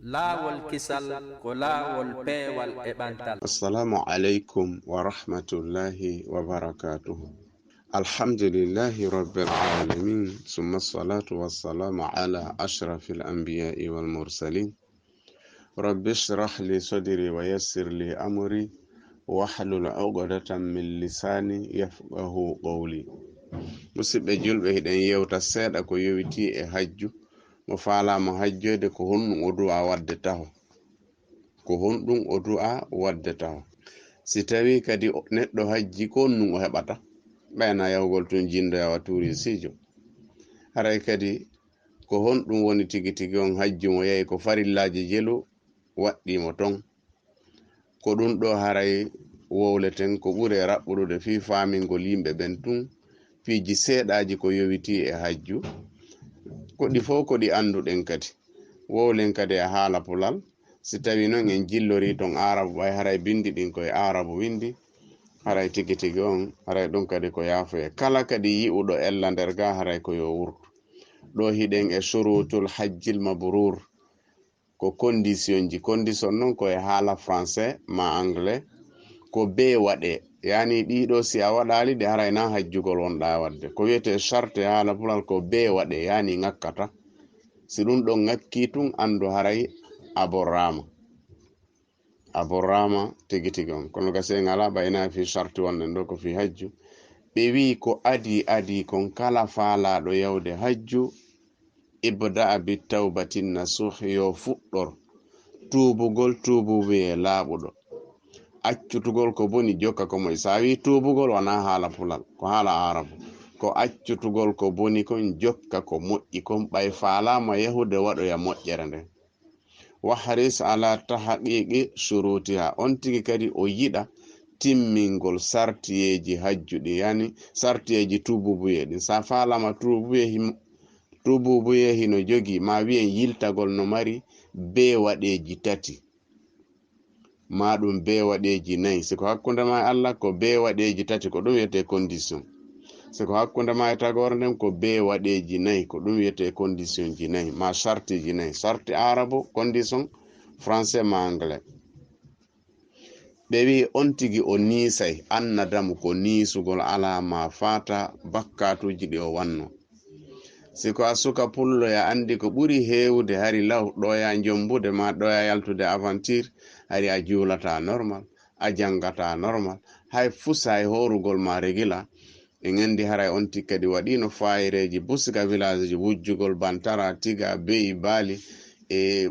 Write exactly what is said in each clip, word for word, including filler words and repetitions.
Laawol kisal ko laawol peewal e ɓantal. Assalamu alaikum wa rahmatullahi wa barakatuh. Alhamdulillahi rabbil alamin, summa salatu wassalamu ala ashrafil anbiya'i wal mursalin. Rabbi shrah li sadri wa yassir li amri wahlul uqdatan min lisani yafqahu qawli. Musidɓe julɓe, hiɗen yewta seeɗa ko yowiti e hajju. Mo faalaama hajjoyde, ko honɗum o du'a waɗde taho? Ko honɗum o du'a waɗde taho? Si tawii kadi o-, neɗɗo hajji, ko honɗum o heɓata? Ɓayna yahugol tun jinndoya wa tuurisiijo. Haray kadi, ko honɗum woni tigi tigi on hajju mo yahi ko farillaaji jelu waɗɗii mo ton? Ko ɗum ɗo haray wowleten ko ɓuri e raɓɓuɗude fii faamingol yimɓe ɓen tun piiji seeɗaaji ko yowitii e hajju. Ko ɗi fow ko ɗi annduɗen kadi. Wowlen kadi e haala pulal. Si tawii non en jillorii ton aarabu, ɓay haray binndi ɗin ko e aarabu winndi, haray tigi tigi on, haray ɗum kadi ko yaafoye. Kala kadi yi'uɗo ella nder ga, haray ko yo wurtu. Ɗo hiɗen e shurutul hajjil mabruur. Ko condition ji. Condition non ko e haala français ma anglais. Ko bee waɗee. Yani ɗiɗo si a waɗaali ɗe, haray na hajjugol wonɗa waɗde. Ko wiyetee charte e haala pulal ko bee waɗee, yani ŋakkata. Si ɗum ɗon ŋakkii tun, anndu haray a borraama. A borraama tigi tigi on. Kono gasee ŋalaa ɓay na fii charte wonɗen ɗo ko fii hajju. Ɓe wi'i ko adii adii kon kala faalaaɗo yawde hajju, ibda'a bi tawbatin nasuh, yo fuɗɗor tuubugol tuububuye laaɓuɗo. Accutugol ko boni jokka ko moƴƴi. So a wi'i tuubugol wonaa haala pulal, ko haala aarabu. Ko accutugol ko boni kon jokka ko moƴƴi kon ɓay faalaama yahude waɗoya moƴƴere nden. Wahris ala tahqiqi shurutiha. On tigi kadi o yiɗa timmingol sartiyeeji hajju ɗin, yani sartiyeeji tuububuye ɗin. Sa faalama tuububuye him-, tuububuye hino jogii, ma wiyen yiltagol no mari bee waɗeeji tati. Ma ɗum bee waɗeeji nayi. Si ko hakkunde ma e Allah, ko bee waɗeeji tati, ko ɗum wiyetee condition. Si ko hakkunde ma e tagoore nden, ko bee waɗeeji nayi, ko ɗum wiyetee condition ji nayi, ma sartiji nayi. Sarti aarabu, condition français ma anglais. Ɓe wi'i on tigi o niisay, annadamu ko niisugol alaa ma faata bakkaatuuji ɗi o wanno. Si ko a suka pullo, ya anndi ko ɓuri heewude hari law ɗoya njombude ma ɗoya yaltude aventure, hari a juulata normal, a janngata normal, hay fus hay hoorugol ma regila. En anndi haray on tigi kadi waɗiino faayireeji busiga village ji, wujjugol bantara, tiga, beyi, baali, e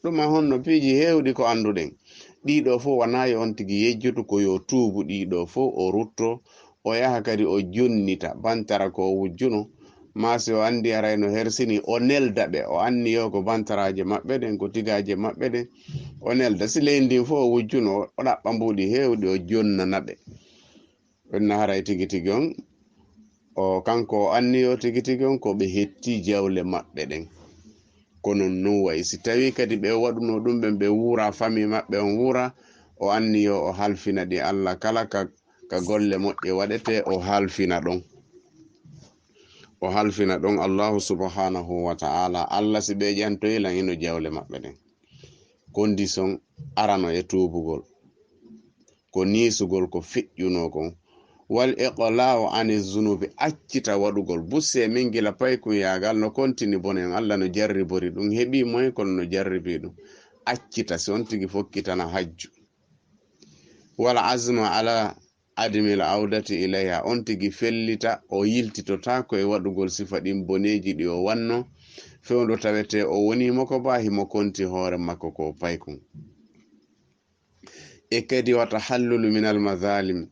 ɗum e honno piiji heewɗi ko annduɗen. Ɗiɗo fof wonaa yo on tigi yejjutu, ko yo tuubu ɗiɗo fof, o rutto, o yaha kadi o jonnita bantara ko o wujjuno. Maa si o anndi haray no hersini, o nelda ɓe, o anniyo ko bantaraaje maɓɓe ɗen, ko tigaaje maɓɓe ɗen, o nelda. Si leydi ndin fof o wujjuno, o ɗaɓɓa mbuuɗi heewɗi, o jonnana ɓe. Ɗum na haray tigi tigi on, o kanko o anniyo tigi tigi on ko ɓe hetti jawle maɓɓe ɗen. Ko non non wayi. Si tawii kadi ɓe waɗuno ɗum ɓen, ɓe wuura, famii maɓɓe on wuura, o anniyo o halfina ɗi Allah kala ka, ka golle moƴƴe waɗetee, o halfina ɗon. O halfina ɗon Allahu subhanahu wa ta'ala. Allah si ɓe ƴantoyi lan hino jawle maɓɓe ɗen. Condition arano e tuubugol. Ko niisugol ko feƴƴunoo kon. Wal iqla'u ani zunubi, accita waɗugol. Busse min gila paykun yaagal no kontini bone on. Allah no jarribori ɗum. Heɓii moyen kono no jarribii ɗum. Accita si on tigi fokkitana hajju. Wal azma ala admil awdati ilayha. On tigi fellita o yiltitotaako e waɗugol sifa ɗin boneeji ɗi o wanno. Fewndo tawetee o wonii mo ko baa himo konti hoore makko ko paykun. E kadi wa tahallulu minal mazalim.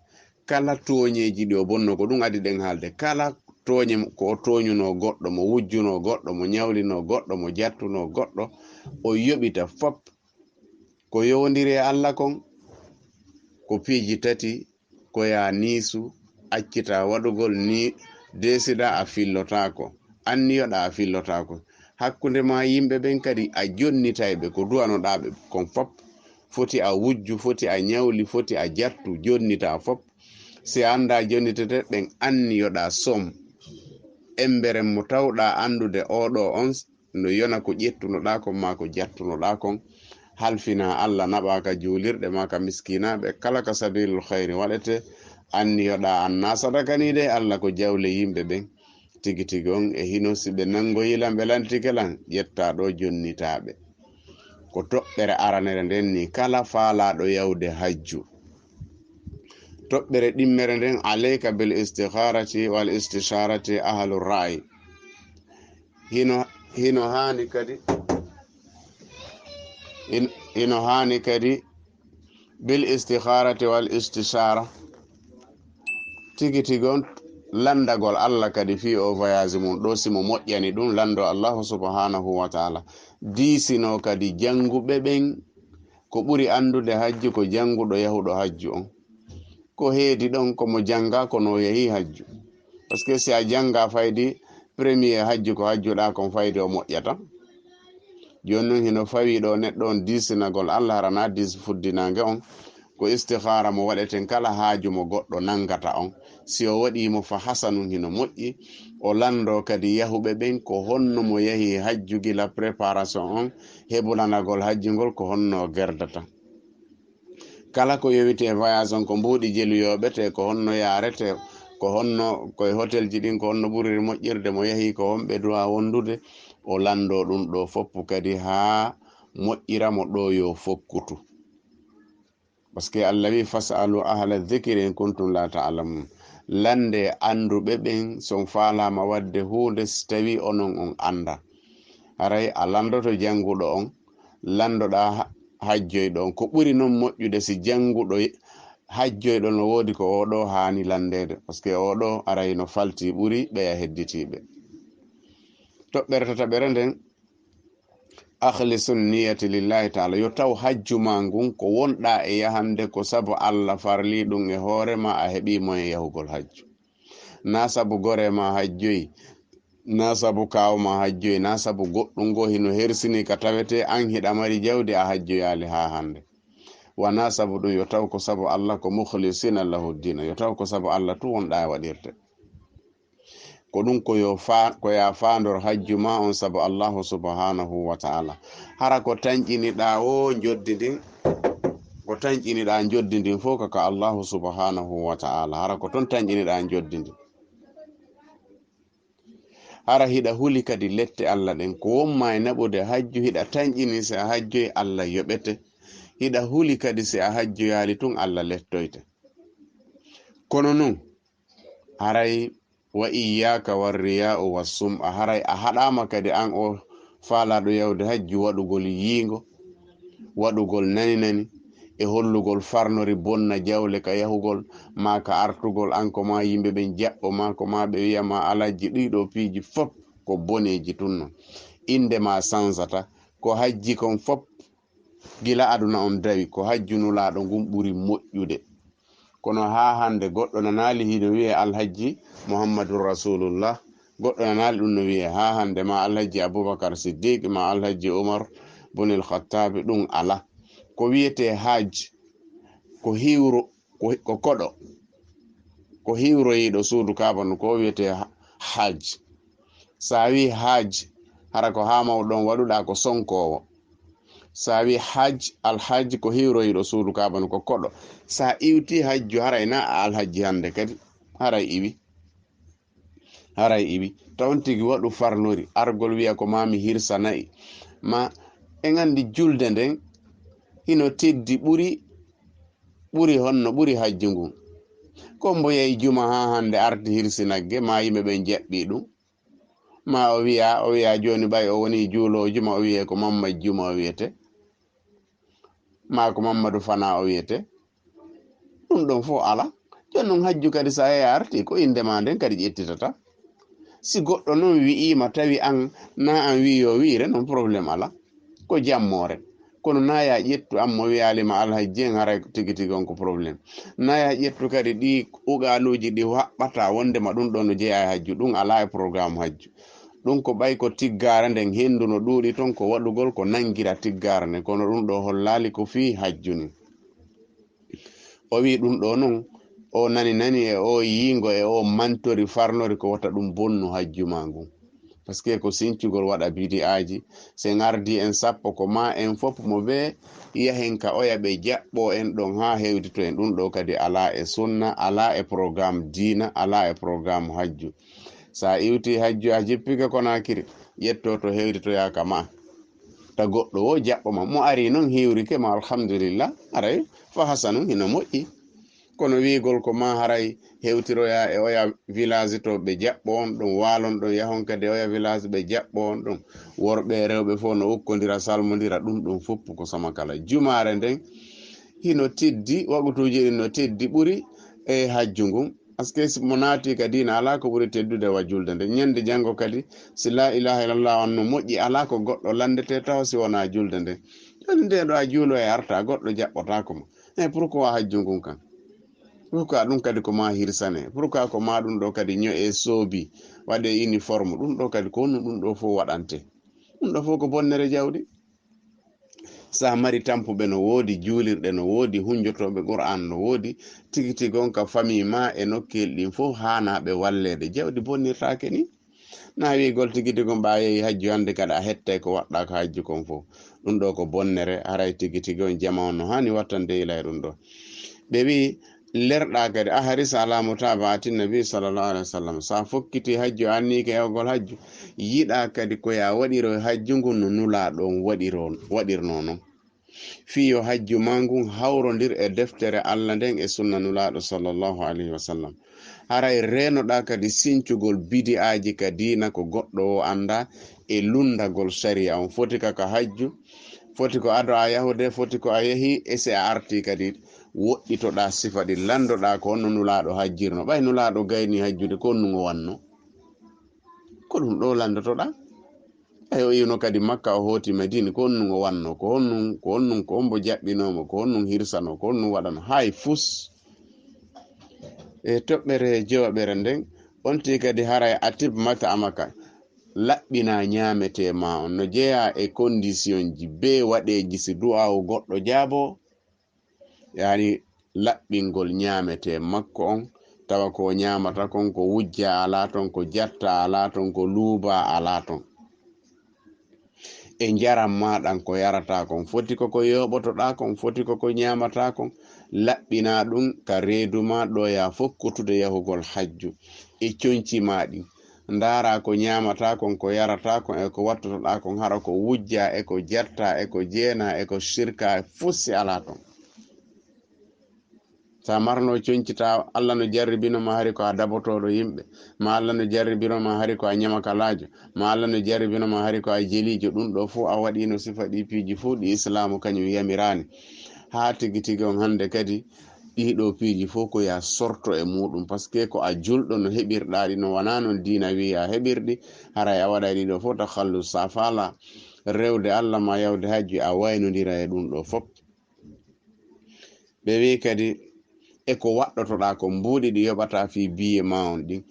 Kala tooñeeji ɗi o bonno, ko ɗum adi ɗen haalde. Kala tooñe ko o tooñunoo goɗɗo, mo wujjunoo goɗɗo, mo ñawlinoo goɗɗo, mo jattunoo goɗɗo, o yoɓita fop. Ko yowondiri e Allah kon, ko piiji tati, ko yaa niisu, accita waɗugol ni, deesiɗaa a fillotaako, anniyoɗaa a fillotaako. Hakkunde maa yimɓe ɓen kadi a jonnitay ɓe ko du'anoɗaa ɓe kon fop. Foti a wujju, foti a ñawli, foti a jattu, jonnitaa fop. Si a anndaa jonnitete ɗen, anniyoɗaa som. Emberen mo tawɗaa anndude oo ɗoo on No yona ko ƴettunoɗaa kon maa ko jattunoɗaa kon. Halfinaa Alla, naɓaa ka juulirɗe maa ka miskinaaɓe. Kala ka sabiilul khayri waɗetee, anniyoɗaa an naa sadaka nii de, Alla ko jawle yimɓe ɓen. Tigi tigi on e hino, si ɓe nanngoyi lan, ɓe lantike lan, ƴettaa ɗoo jonnitaa ɓe. Ko toɓɓere aranere nden nii, kala faalaaɗo yawde hajju. Toɓɓere ɗimmere nden, alayka bil istikharati wal istisharati ahlu ra'yi. Hino, hino haani kadi, hin-, hino haani kadi bil istikharati wal istishara. Tigi tigi on lanndagol Alla kadi fii o voyage mun ɗoo, si mo moƴƴani ɗum, lanndoo Allahu subhanahu wa ta'ala. Diisinoo kadi jannguɓe ɓen ko ɓuri anndude hajju ko jannguɗo yahuɗo hajju on. Ko heedi ɗon ko mo janngaa kono o yahii hajju. Parce que si a janngaa faydi premier hajju ko hajjuɗaa kon faydi o moƴƴata. Jooni non hino fawii ɗoo neɗɗo on diisinagol Alla, hara naa diisi fuddinaange on. Ko istikhara mo waɗeten kala haaju mo goɗɗo nanngata on. Si o waɗii mo fa hasanun hino moƴƴi, o lanndoo kadi yahuɓe ɓen ko honno mo yahii hajju gila préparation on, hebulanagol hajju ngol ko honno o gerdata. Kala ko yowiti e voyage on, ko mbuuɗi jelu yoɓetee, ko honno yaaretee, ko honno, ko e hotelji ɗin, ko honno ɓuriri moƴƴirde, mo yahii ko honɓe duwaa wondude, o lanndoo ɗum ɗoo fof kadi haa moƴƴira mo ɗoo yo fokkutu. Parce que Alla wi, "Fas'alu ahla dhikri in kuntum la ta'lamun." Lannde annduɓe ɓen si on faalaama waɗde huunde si tawii onon on anndaa. Haray a lanndoto jannguɗo on, lanndoɗaa ha-, hajjoyɗo on. Ko ɓuri non moƴƴude si jannguɗo y-, hajjoyɗo no woodi ko oo ɗoo haani lanndeede. Parce que oo ɗoo aray no faltii ɓuri ɓeya hedditiiɓe. Toɓɓere tataɓere nden, akhlisun niyati lillahi ta'ala. Yo taw hajju maa ngun ko wonɗaa e yahande ko sabu Alla farlii ɗum e hoore maa, a heɓii moyen yahugol hajju. Naa sabu gore maa hajjoyi, naa sabu kaaw maa hajjoyi, naa sabu goɗɗum goo hino hersinii ka tawetee an hiɗa mari jawdi a hajjoyaali haa hande. Wanaa sabu ɗum, yo taw ko sabu Alla, ko mukhlisina lahu dina, yo taw ko sabu Alla tun wonɗaa e waɗirde. Ko ɗum ko yo fa-, ko yaa faandor hajju maa on sabu Allahu subhanahu wa ta'ala. Hara ko tanƴiniɗaa o njoddi ndin, ko tanƴiniɗaa njoddi ndin fof ko ka Allahu subhanahu wa ta'ala. Hara ko ton tanƴiniɗaa njoddi ndin. Hara hiɗa huli kadi lette Alla ɗen. Ko won maa e naɓude hajju, hiɗa tanƴini si a hajjoyi Alla yoɓete. Hiɗa huli kadi si a hajjoyaali tun Alla lettoyte. Kono nun, haray wa iyyaka war riya'u was sum'a, haray a haɗaama kadi an o faalaaɗo yawde hajju waɗugol yiingo, waɗugol nani nani, e hollugol farnori bonna jawle ka yahugol, maa ka artugol, an ko maa yimɓe ɓen jaɓɓo, maa ko maa ɓe wi'a maa alhajji, ɗii ɗoo piiji fop ko boneeji tun non. Innde maa sansata, ko hajji kon fop gila aduna on dawi, ko hajju Nulaaɗo ngun ɓuri moƴƴude. Kono haa hande goɗɗo nanaali hino wi'e Alhajji Muhammadun Rasulullah, goɗɗo nanaali ɗum no wi'e haa hande, ma Alhajji Abubakar Siddiq, ma Alhajji Umar bunil Khattabi, ɗum ala. Ko wi'etee hajj, ko hiwro, ko, ko koɗo, ko hiwroyiiɗo suudu Kaaba no, ko wi'etee ha-, hajj. Sa wi hajj, hara ko haa mawɗo on waɗuɗaa ko sonkoowo. Sa wi hajj, alhajj ko hiwroyiiɗo suudu Kaaba no, ko koɗo. Sa iwti hajju, haray na a alhajji hande kadi. Haray iwi. Haray iwi. Tawon tigi waɗu farnori. Argol wi'a ko maa mi hirsa na'i. Ma en anndi julde nden hino teddi ɓuri, ɓuri honno, ɓuri hajju ngun. Ko mbo yahi juma haa hande arti hirsi nagge, ma yimɓe ɓen jaɓɓi ɗum. Ma o wi'a, o wi'a jooni ɓay o woni juuloowo juma, o wi'e ko Mamma Juma o wi'ete. Ma ko Mammadu Fana o wi'ete. Ɗum ɗon fof ala. Jooni non hajju kadi sa yahi arti, ko innde ma nden kadi ƴettitata. Si goɗɗo non wi'ima tawi an, na an wi yo wi'ire non, problème ala. Ko jammoore. Kono na ya ƴettu an mo wi'aali ma alhajji en, haray tigi tigi on ko problème. Na ya ƴettu kadi ɗi uqaaluuji ɗi haɓɓata wondema ɗum ɗo no jeyaa e hajju, ɗum alaa e programme hajju. Ɗum ko ɓay ko tiggaare nden henndu no ɗuuɗi ton, ko waɗugol ko nangira tiggaare nden, kono ɗum ɗo hollaali ko fii hajju nin. O wi ɗum ɗo non, o nani nani e o yiingo e o mantori farnori ko wata ɗum bonnu hajju ma ngun. Parce que ko sincugol waɗa bidi'aaji, si en ardii en sappo ko ma en fof mo ɓe yahen ka oya ɓe jaɓɓo en ɗon haa hewtito en. Ɗum ɗo kadi alaa e sunna, alaa e programme diina, alaa e programme hajju. Sa iwti hajju a jippike Konaakiri, ƴetto to hewtitoyaa ka ma. Ta goɗɗo wo jaɓɓo ma. Mo ari noon hiwrike ma, alhamdulillah, aray fa hasanun, hino moƴƴi. Kono wiigol ko ma haray hewtiroya e oya village to ɓe jaɓɓo on ɗon, waalon ɗon, yahon kadi oya village ɓe jaɓɓo on ɗon. Worɓe e rewɓe fof no ukkondira, salmondira, ɗum ɗum fof ko sama kala. Jumaare nden hino teddi, waqtuuji ɗin no teddi ɓuri e hajju ngun. Parce que si mo naati ka diina, alaa ko ɓuri teddude wa julde nden. Ñande janngo kadi, si la ilaha illallah on no moƴƴi, alaa ko goɗɗo lanndete taho si wonaa julde nden. Jooni nde ɗo a juulo e arta, goɗɗo jaɓɓotaako ma. E pourquoi hajju ngun kan? Pourquoi ɗum kadi ko ma hirsane? Pourquoi ko ma ɗum ɗo kadi ño'e soobi, waɗe uniforme? Ɗum ɗo kadi ko honno ɗum ɗo fof waɗante? Ɗum ɗo fof ko bonnere jawdi. Sa mari tampuɓe no woodi, juulirɗe no woodi, hunjotooɓe Qur'an no woodi, tigi tigi on ka famille ma e nokkel ɗin fof haanaaɓe walleede. Jawdi bonnirtaake ni. Na wiigol tigi tigi on ɓa yehi hajju hannde kadi a hettay ko waɗɗa ko hajju kon fof. Ɗum ɗo ko bonnere, haray tigi tigi on jama on no haani wattande ila e ɗum ɗo. Ɓe wi, lerɗa kadi, a harisa ala mutaba'ati nabi sallallahu alaihi wasallam. Sa fokkiti hajju, a anniyike yahugol hajju, yiɗa kadi ko ya waɗiro hajju ngun no Nulaaɗo on waɗiro, waɗirno non. Fii yo hajju ma ngun hawrondir e deftere Allah nden e sunna Nulaaɗo sallallahu alaihi wasallam. Haray reenoɗa kadi sincugol bidi'aaji ka diina ko goɗɗo o annda e lunndagol sariya on. Foti ka ka hajju, foti ko ado a yahude, foti ko a yehi, e si a arti kadi woɗɗitoɗa sifa ɗin, lanndoɗa ko honno Nulaaɗo hajjirno. Ɓay Nulaaɗo gayni hajjude, ko honno ngo wanno? Ko ɗum ɗo lanndotoɗa. Ɓay o iwno kadi Makka, o hooti Madina, ko honno ngo wanno? Ko honno, ko honno, ko hombo jaɓɓinoo mo? Ko honno hirsano? Ko honno waɗano? Hay fus. E toɓɓere jowaɓere nden, on ti kadi haray atib mata amaka, laɓɓina ñaamete ma on. No jeyaa e condition ji, be waɗeeji si du'aawu goɗɗo jaabo, yaani laɓɓingol ñaamete makko on, tawa ko ñaamata kon ko wujja alaa ton, ko jatta alaa ton, ko luuba alaa ton. E njaram ma ɗan ko yarata kon, foti ko ko yooɓotoɗa kon, foti ko ko ñaamata kon, laɓɓina ɗum ka reedu ma ɗo ya fokkotude yahugol hajju. E conci ma ɗin, ndaara ko ñaamata kon, ko yarata kon, e ko wattotoɗa kon, hara ko wujja, e ko jatta, e ko jeena, e ko shirka, e fus si alaa ton. Sa marno conci ta, Allah no jarribino ma hari ko a dabotooɗo yimɓe, ma Allah no jarribino ma hari ko a ñamakalaajo, ma Allah no jarribino ma hari ko a jeliijo, ɗum ɗo fof a waɗino sifa ɗi piiji fof ɗi Islaamu kañum yamiraani. Haa tigi tigi on hannde kadi ɗii ɗo piiji fof ko ya sorto e muuɗum, parce que ko a julɗo no heɓirɗa ɗi, no wanaa non diina wi'i a heɓirɗi, haray a waɗay ɗii ɗo fof takhallus, sa faala rewde Allah ma yawde hajju, a waynondira e ɗum ɗo fof. Ɓe wi'i kadi, e ko waɗɗotoɗaa ko mbuuɗi ɗi yoɓata fii biye ma on ɗin,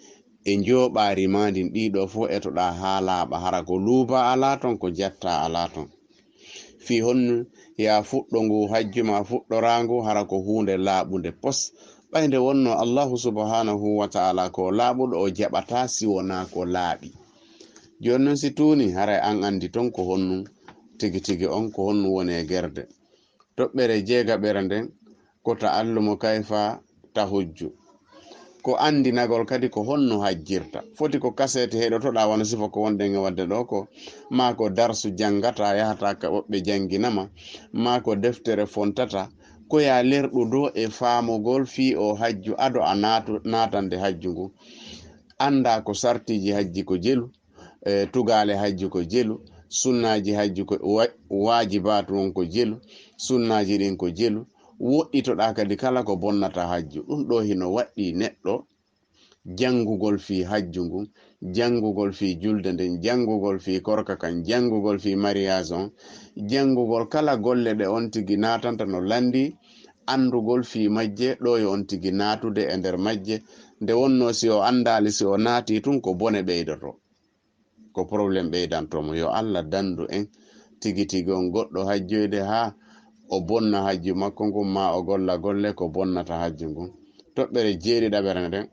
e njooɓaari ma ndin, ɗii ɗo fof etoɗaa haa laaɓa, hara ko luuba alaa ton, ko jatta alaa ton. Fii honno ya fuɗɗo ngu hajju ma fuɗɗoraa ngu, hara ko huunde laaɓunde pos. Ɓay nde wonno Allahu subhanahu wa ta'ala ko laaɓuɗo, o jaɓataa si wonaa ko laaɓi. Jooni non si tuuni, haray an anndi ton ko honnun tigi tigi on, ko honnun woni e gerde. Toɓɓere jeegaɓere nden ko ta'allumu kayfa tahujju. Ko anndinagol kadi ko honno hajjirta. Foti ko kaseeti heɗotoɗaa wano sifa ko wonɗen e waɗde ɗo ko, maa ko darsu janngata yahata ka woɓɓe janngina ma, maa ko deftere fontata, ko ya lerɗudo e faamugol fii o hajju ado a naatu-, naatande hajju ngu. Annda ko sartiiji hajji ko jelu, e, tugaale hajju ko jelu, sunnaaji hajju ko wa-, waajibaatu on ko jelu, sunnaaji ɗin ko jelu, woɗɗitoɗaa kadi kala ko bonnata hajju. Ɗum ɗo hino waɗɗii neɗɗo janngugol fii hajju ngun, janngugol fii julde nden, janngugol fii korka kan, janngugol fii mariage on, janngugol kala golle ɗe on tigi naatanta no lanndii, anndugol fii majje, ɗo yo on tigi naatude e nder majje. Nde wonno si o anndaali, si o naati tun ko bone ɓeydoto. Ko problème ɓeydanto mo. Yo Allah dandu en tigi tigi on goɗɗo hajjoyde haa o bonna hajju makko ngun, maa o golla golle ko bonnata hajju ngun. Toɓɓere jeeɗiɗaɓere nden,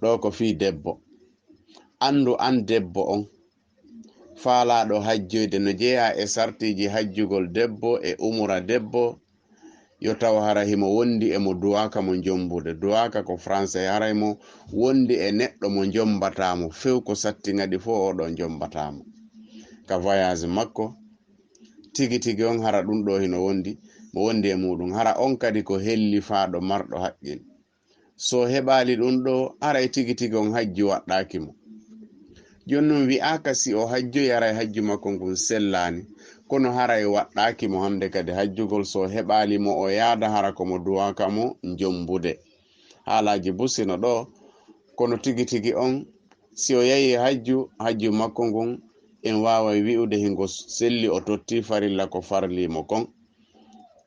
ɗo ko fii debbo. Anndu aan debbo on faalaaɗo hajjoyde no jeyaa e sartiiji hajjugol debbo e umura debbo, yo taw hara himo wondi e mo duwaaka mo jombude. Duwaaka ko français, haray mo wondi e neɗɗo mo jombataa mo, few ko satti ŋadi fof oɗo jombataa mo. Ka voyage makko, tigi tigi on hara ɗum ɗo hino wondi, mo wondi e muɗum. Hara on kadi ko hellifaaɗo marɗo haqqil. So heɓaali ɗum ɗo, haray tigi tigi on hajju waɗɗaaki mo. Jooni non wi'aaka si o hajjoyi haray hajju makko ngun sellaani, kono haray waɗɗaaki mo hande kadi hajjugol so heɓaali mo o yaada hara ko mo duwaaka mo jombude. Haalaaji busino ɗo, kono tigi tigi on, si o yahi hajju, hajju makko ngun, en waaway wi'ude hingo selli o totti farilla ko farli mo kon.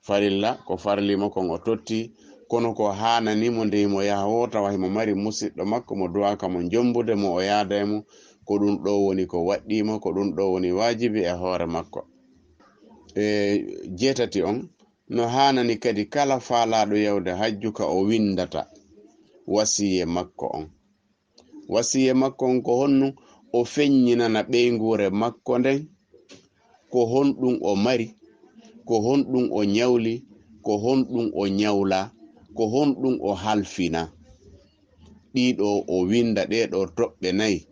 Farilla ko farli mo kon o totti, kono ko haanani mo nde himo yaha woo tawa himo mari musiɗɗo makko mo duwaaka mo jombude mo o yaada e mo, ko ɗum ɗo woni ko waɗɗii mo, ko ɗum ɗo woni waajibi e hoore makko. E jeetati on, no haanani kadi kala faalaaɗo yahude hajju ka o windata wasiye makko on. Wasiye makko on ko honɗum? O feññinana ɓeynguure makko nden ko honɗum o mari, ko honɗum o ñawli, ko honɗum o ñawla, ko honɗum o halfina. Ɗiɗo o winda ɗee ɗo toɓɓe nayi.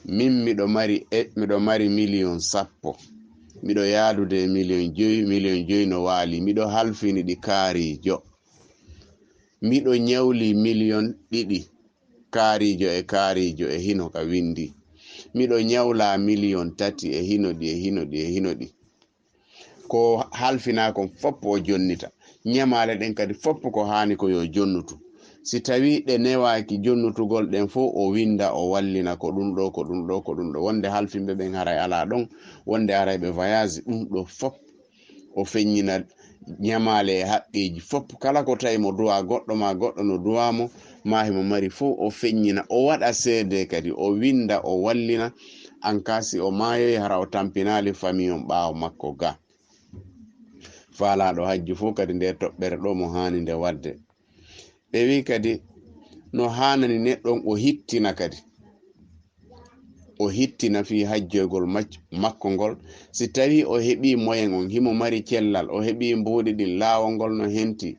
Min miɗo mari, e, miɗo mari miliyon sappo. Miɗo yaadude e miliyon jowi, miliyon jowi no waali. Miɗo halfini ɗi kaariijo. Miɗo ñawli miliyon ɗiɗi, kaariijo e kaariijo e hino ka windi. Miɗo ñawla miliyon tati e hino ɗi, e hino ɗi, e hino ɗi. Ko halfinaa kon fof o jonnita. Ñamaale ɗen kadi fof ko haani ko yo jonnutu. Si tawii ɗe newaaki jonnutugol ɗen fof, o winda, o wallina ko ɗum ɗo, ko ɗum ɗo, ko ɗum ɗo. Wonde halfinɓe ɓen haray alaa ɗon, wonde haray ɓe voyage, ɗum ɗo fof o feññina ñamaale e haqqeeji fof. Kala ko tawi mo duwa goɗɗo ma goɗɗo no duwa mo, ma himo mari fof o feññina, o waɗa seede kadi, o winda, o wallina. An ka si o maayoyi hara o tampinaali famiyon ɓaawo makko ga. Faalaaɗo hajju fof kadi nde toɓɓere ɗo mo haani nde waɗde. Ɓe wi kadi no haanani neɗɗo on o hittina kadi. O hittina fii hajjoygol mac-, makko ngol. Si tawii o heɓii moyen on, himo mari cellal, o heɓii mbuuɗi ɗin, laawol ngol no henti,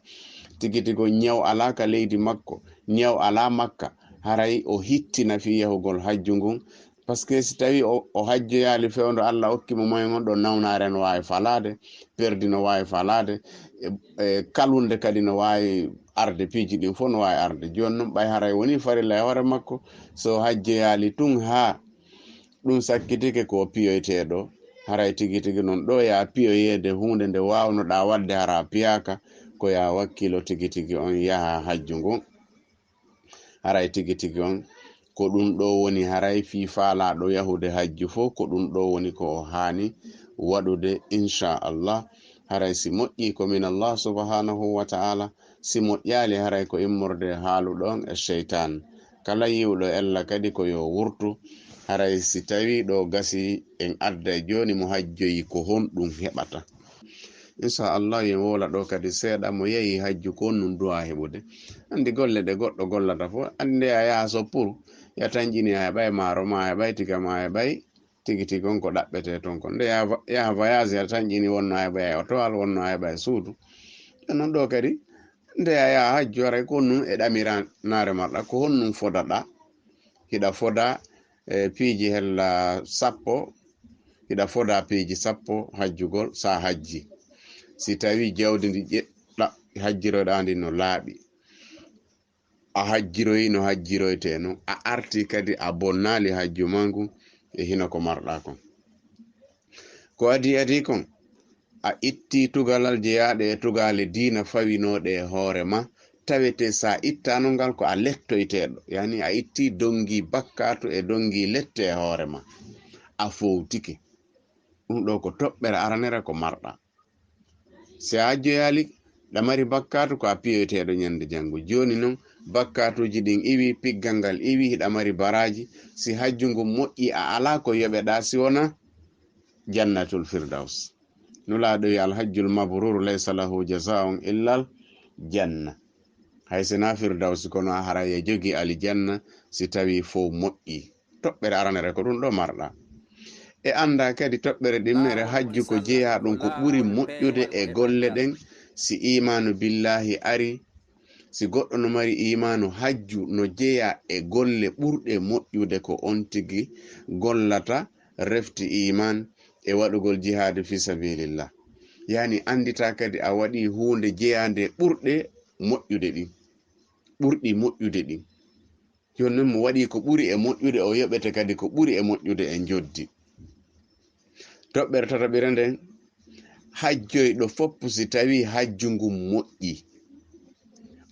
tigi tigi o ñaw alaa ka leydi makko, ñaw alaa Makka, haray o hittina fii yahugol hajju ngun. Parce que si tawii o, o hajjoyaali fewndo Alla okki mo moyen on, ɗo nawnaare no waawi falaade, perdi no waawi falaade, e, e, kalunde kadi no waawi arde, piiji ɗin fof no waawi arde. Jooni non ɓay haray wonii farilla e hoore makko, so hajjoyaali tun haa ɗum sakkitike ko piyoyteeɗo, haray tigi tigi non ɗo yaa piyoyeede huunde nde waawnoɗaa waɗde hara a piyaaka, ko yaa wakkilo tigi tigi on yaha hajju ngun. Haray tigi tigi on, ko ɗum ɗo woni haray fii faalaaɗo yahude hajju fof, ko ɗum ɗo woni ko o haani waɗude, insha Allah. Haray si moƴƴii ko min Allah subhanahu wa ta'ala, si moƴƴaali haray ko immorde haaluɗo on e seytaan. Kala yi'uɗo ella kadi ko yo wurtu, haray si tawii ɗo gasi en adda e jooni mo hajjoyi ko honɗum heɓata. Insha Allah, yen wowla ɗo kadi seeɗa mo yehi hajju ko honɗum duwa heɓude. Anndi golle ɗe goɗɗo gollata fof, anndi nde a yaha so pour, ya tanƴini a heɓay maaro ma, a heɓay tiga ma, a heɓay tigi tigi on ko ɗaɓɓete ton kon. Nde yaha va-, yaha voyage, ya tanƴini wonno a heɓay otowal, wonno a heɓay suudu. E non ɗo kadi, nde a yaha hajju haray ko honɗum e ɗamiraare marɗa, ko honɗum fodaɗa? Hiɗa foda, e, piiji hella sappo, hiɗa foda piiji sappo hajjugol, sa hajji. Si tawi jawdi ndi ƴeɗɗa hajjiroɗa ndi no laaɓi, a hajjiroyi no hajjiroyte non, a arti kadi a bonnaali hajju ma ngun e hino ko marɗa kon. Ko adii adii kon, a ittii tugalal jeyaaɗe e tugaale diina fawinooɗe e hoore ma, tawete sa ittaano ngal ko a lettoyteeɗo, yani a ittii donngi bakkaatu e donngi lette e hoore ma, a fowtike. Ɗum ɗo ko toɓɓere aranere ko marɗa. Si a hajjoyaali, ɗa mari bakkaatu ko a piyoyteeɗo ñande janngo. Jooni non, bakkaatuuji ɗin iwi, piggal ngal iwi, hiɗa mari baraaji. Si hajju ngun moƴƴi, a alaa ko yoɓeɗaa si wona Jannatul Firdaws. Nulaaɗo wi, "Alhajjul mabrur laysa lahu jazaa'un illal janna." Hay si na Firdawsi, kono a haray e jogi alijanna si tawi fow moƴƴi. Toɓɓere aranere ko ɗum ɗo marɗa. E annda kadi toɓɓere ɗimmere, hajju ko jeyaa ɗum ko ɓuri moƴƴude e golle ɗen. Si imaanu billahi ari, si goɗɗo no mari imaanu, hajju no jeyaa e golle ɓurɗe moƴƴude ko on tigi gollata, refti iman e waɗugol jihaadu fi sabilillah. Yani anndita kadi a waɗi huunde jeyaande ɓurɗe moƴƴude ɗin, ɓurɗi moƴƴude ɗin. Jooni non mo waɗi ko ɓuri e moƴƴude, o yoɓete kadi ko ɓuri e moƴƴude e njoddi. Toɓɓere tataɓire nden, hajjoyɗo foppu si tawi hajju ngun moƴƴi,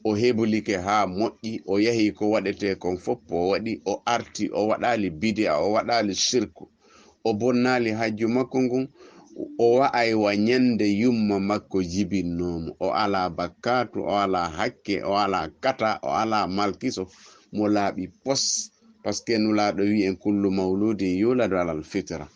o hebulike haa moƴƴi, o yahi ko waɗetee kon foppu o waɗi, o arti, o waɗaali bidi'a, o waɗaali shirku, o bonnaali hajju makko ngun, o wa'ay wa ñande yumma makko jibinnoomo, o alaa bakkaatu, o alaa hakke, o alaa kata, o alaa malkiso, mo laaɓi pos, parce que Nulaaɗo wi'i en: "Kullu mawludin yuladu alal fitra."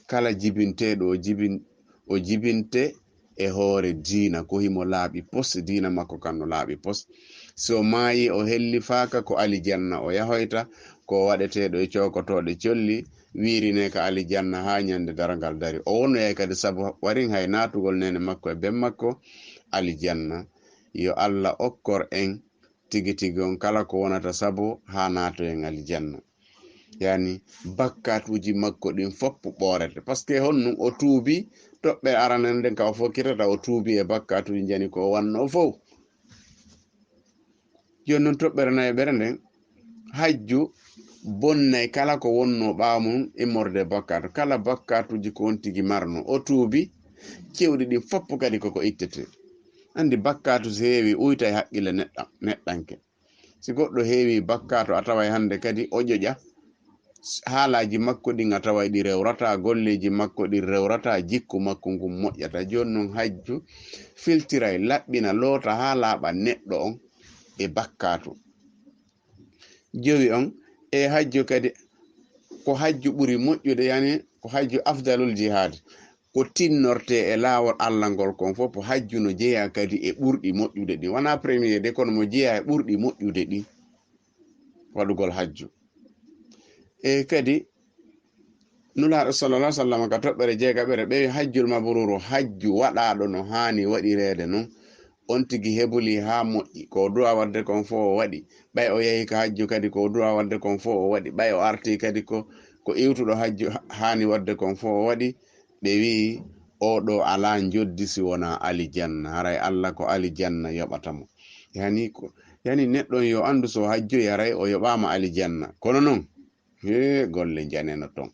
Kala jibinteeɗo o jibin-, o jibinte e hoore diina, ko himo laaɓi pos, diina makko kan no laaɓi pos. Si o maayi, o hellifaaka, ko alijanna o yahoyta, ko waɗeteeɗo e cookotooɗe colli, wiirine ka alijanna haa ñande darngal dari. O wonoyay kadi sabu warin hay naatugol neene makko e ben makko alijanna. Yo Alla okkor en tigi tigi on kala ko wonata sabu haa naatoyen alijanna. Yani, bakkaatuuji makko ɗin foppu ɓoorete. Parce que honɗum? O tuubi, toɓɓere aranere nden ka o fokkitata, o tuubi e bakkaatuuji jani ko o wanno fow. Jooni non toɓɓere nayaɓere nden, hajju bonnay kala ko wonno ɓaawo mum immorde bakkaatu. Kala bakkaatuuji ko on tigi marno, o tuubi, cewɗi ɗin foppu kadi koko ittete. Anndi bakkaatu si heewi, uyta e haqqille neɗɗa-, neɗɗanke. Si goɗɗo heewi bakkaatu, a taway hannde kadi o ƴoƴa. Haalaaji makko ɗin a taway ɗi rewrataa, golleeji makko ɗin rewrataa, jikku makko ngun moƴƴataa. Jooni non hajju filtiray, laɓɓina, loota haa laaɓa neɗɗo on e bakkaatu. Jowi on, e hajju kadi, ko hajju ɓuri moƴƴude, yani ko hajju afdalul jihaad. Ko tinnorte e laawol Alla ngol kon fof, hajju no jeyaa kadi e ɓurɗi moƴƴude ɗin. Wanaa premier de, kono mo jeyaa e ɓurɗi moƴƴude ɗin, waɗugol hajju. E kadi, Nulaaɗo sallallahu alaihi wasallam ka toɓɓere jeegaɓere, ɓe wi: "Hajjul mabruru, hajju waɗaaɗo no haani waɗireede non." On tigi hebuli haa moƴƴi, ko o du'a waɗde kon fof o waɗi. Ɓay o yahi ka hajju kadi, ko o du'a waɗde kon fof o waɗi. Ɓay o arti kadi, ko, ko iwtuɗo hajju ha-, haani waɗde kon fof o waɗi. Ɓe wi'i: "Oo ɗoo alaa njoddi si wonaa alijanna. Haray Alla ko alijanna yoɓata mo." Yani ko, yani neɗɗo on yo anndu so hajjoyi, haray o yoɓaama alijanna. Kono non, hee, golle njaneno ton.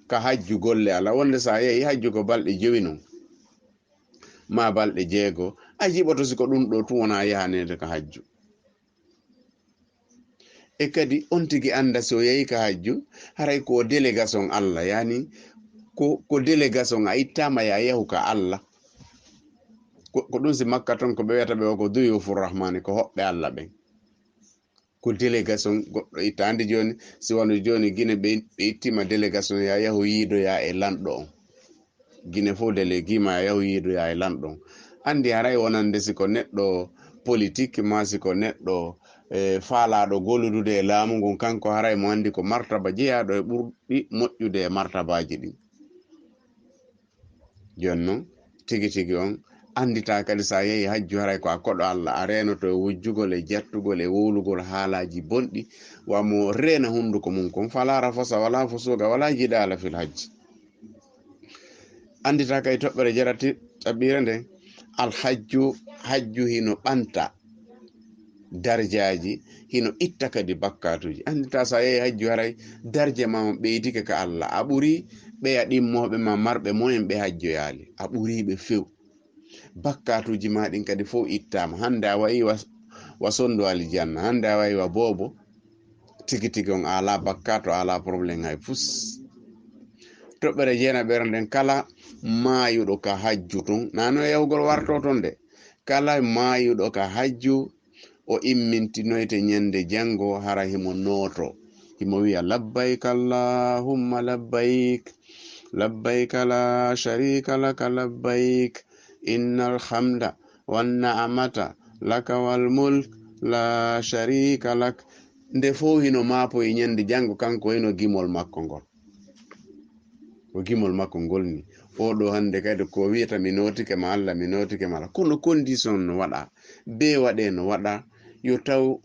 Ka hajju golle alaa. Wonde sa yehi hajju ko balɗe jowi non, maa balɗe jeego, a jiɓoto si ko ɗum ɗoo tun wonaa yahaneede ka hajju. E kadi on tigi annda si o yehi ka hajju, haray ko délégation Alla, yani ko, ko délégation a ittaama ya yahu ka Alla. Ko, ko ɗum si Makka ton ko ɓe wiyata ɓe o ko duyufu Rahmani, ko hoɓɓe Alla ɓen. Ko délégation goɗɗo itta. Anndi jooni, si wano jooni Gine ɓe, ɓe ittima délégation ya yahu yiidoya e lanɗo on. Gine fof délégué ma ya yahu yiidoya e lanɗo on. Anndi haray wonande si ko neɗɗo politique ma si ko neɗɗo, eh, faalaaɗo golludude e laamu ngun, kanko haray mo anndi ko martaba jeyaaɗo e ɓurɗi moƴƴude e martabaaji ɗin. Jooni non, tigi tigi on anndita kadi, sa yehi hajju, haray ko a koɗo Alla, a reenoto e wujjugol e jattugol e wowlugol haalaaji bonɗi, wa mo reena hunnduko mum kon. "Fala rafasa wala fusuqa wala jidaala fil hajji." Anndita kay toɓɓere jarati-, ɗaɓɓiire nden, alhajju, hajju hino ɓanta darjaaji, hino itta kadi bakkaatuuji. Anndita sa yehi hajju, haray darja ma on ɓeydike ka Alla. A ɓuri ɓeya ɗimmooɓe ma marɓe moyen ɓe hajjoyaali. A ɓuri ɓe few. Bakkaatuuji ma ɗin kadi fow ittaama. Hannde a wayi wa, wa sondu alijanna. Hannde a wayi wa boobo. Tigi tigi on a alaa bakkaatu, a alaa problème hay fus. Toɓɓere jeenaɓere nden, kala maayuɗo ka hajju tun, nano e yahugol warto ton de. Kala maayuɗo ka hajju, o immintinoyte ñande janngo, hara himo nooto. Himo wiya: "Labbayk Allahumma labbayk, labbayk la sharika laka labbayk, innal hamda wan na'mata laka wal mulk, la sharika lak." Nde fof hino maapoyi ñande janngo, kanko hino gimol makko ngol. Ko gimol makko ngol ni. Oɗo hannde kadi ko wiyata mi nootike ma Allah, mi nootike ma Allah. Kono condition no waɗa, be waɗe no waɗa, yo taw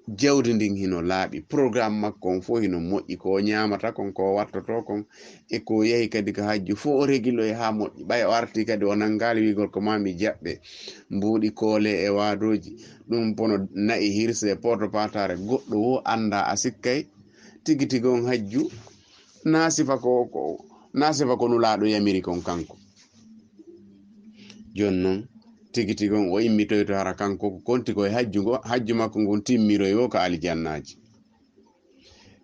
jawdi ndin hino laaɓi. Programme makko on fof hino moƴƴi, ko o ñaamata kon, ko o wattoto kon, e ko o yahi kadi ka hajju fof o regiloyi haa moƴƴi. Ɓay o arti kadi o nanngaali wiigol ko ma mi jaɓɓe mbuuɗi koole e waadooji. Ɗum pono na'i hirse, pooto paataare, goɗɗo wo annda a sikkay tigi tigi on hajju, na sifa ko, ko, na sifa ko Nulaaɗo yamiri kon kanko. Jooni non, tigi tigi on o immitoyto hara kanko ko konti koye hajju ngo, hajju makko ngun timmiroy wo ka aljannaaji.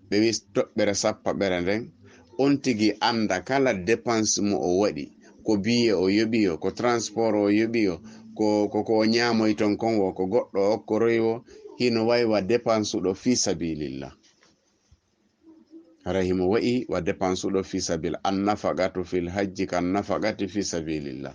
Ɓe wi toɓɓere sappaɓere nden, on tigi annda kala dépense mo o waɗi, ko billet o yoɓi o, ko transport o yoɓi o, ko, ko, ko o ñaamoy ton kon wo, ko goɗɗo o okkoroy wo, hino wayi wa dépense ɗo fi sabilillah. Hara himo wayi wa dépense ɗo fi sabil, an nafaqatu fil hajji kan nafaqati fi sabilillah.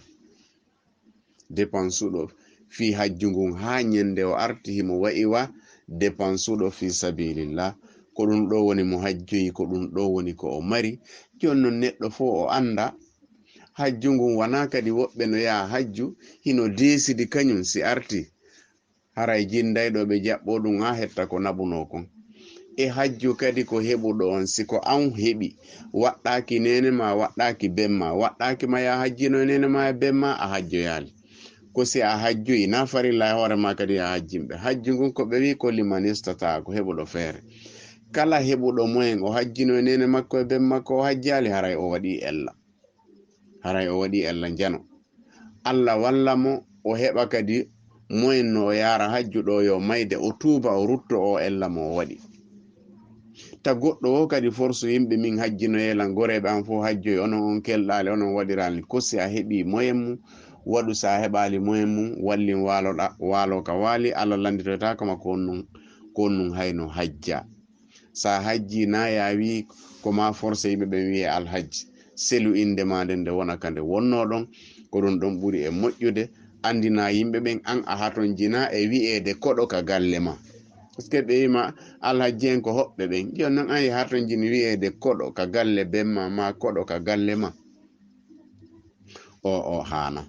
Dépense ɗo fi hajju ngun haa ñande o arti himo wayi wa dépense ɗo fi sabilillah. Ko ɗum ɗo woni mo hajjoyi, ko ɗum ɗo woni ko o mari. Jooni non neɗɗo fof o annda hajju ngun wanaa kadi woɓɓe no yaha hajju, hino deesidi kañum si arti. Haray jinndayɗo ɓe jaɓɓo ɗum haa hetta ko naɓunoo kon. E hajju kadi ko heɓuɗo on, si ko an heɓi, waɗɗaaki neene ma, waɗɗaaki ben ma, waɗɗaaki ma ya hajjino e neene ma e ben ma, a hajjoyaali. Ko si a hajjoyi, na farilla e hoore ma kadi a hajjimɓe. Hajju ngun ko ɓe wi ko liman istata, ko heɓuɗo feere. Kala heɓuɗo moyen o hajjino e neene makko e ben makko o hajjaali, haray o waɗi ella. Haray o waɗi ella njano. Allah walla mo o heɓa kadi moyen no o yaara hajju ɗo yo mayde o tuuba o rutto o ella mo o waɗi. Ta goɗɗo o kadi force yimɓe min hajjinoye lan goreeɓe an fof hajjoy onon on kelɗaali onon waɗiraali ko si a heɓi moyen mum waɗu si a heɓaali moyen mum wallin waaloɗa waalo ka waali Allah lannditoytaako ma ko on nun ko on nun hayno hajja. Sa hajji na ya wi ko ma forcé yimɓe ɓen wiye alhajji selu innde ma nden nde wona ka nde wonno ɗon ko ɗum ɗon ɓuri e moƴƴude anndina yimɓe ɓen an a hatonjina e wiyeede koɗo ka galle ma. Parce que ɓe wima alhajji en ko hoɓɓe ɓen jon non an e hatonjini wiyeede koɗo ka galle ben ma ma koɗo ka galle ma. O o haana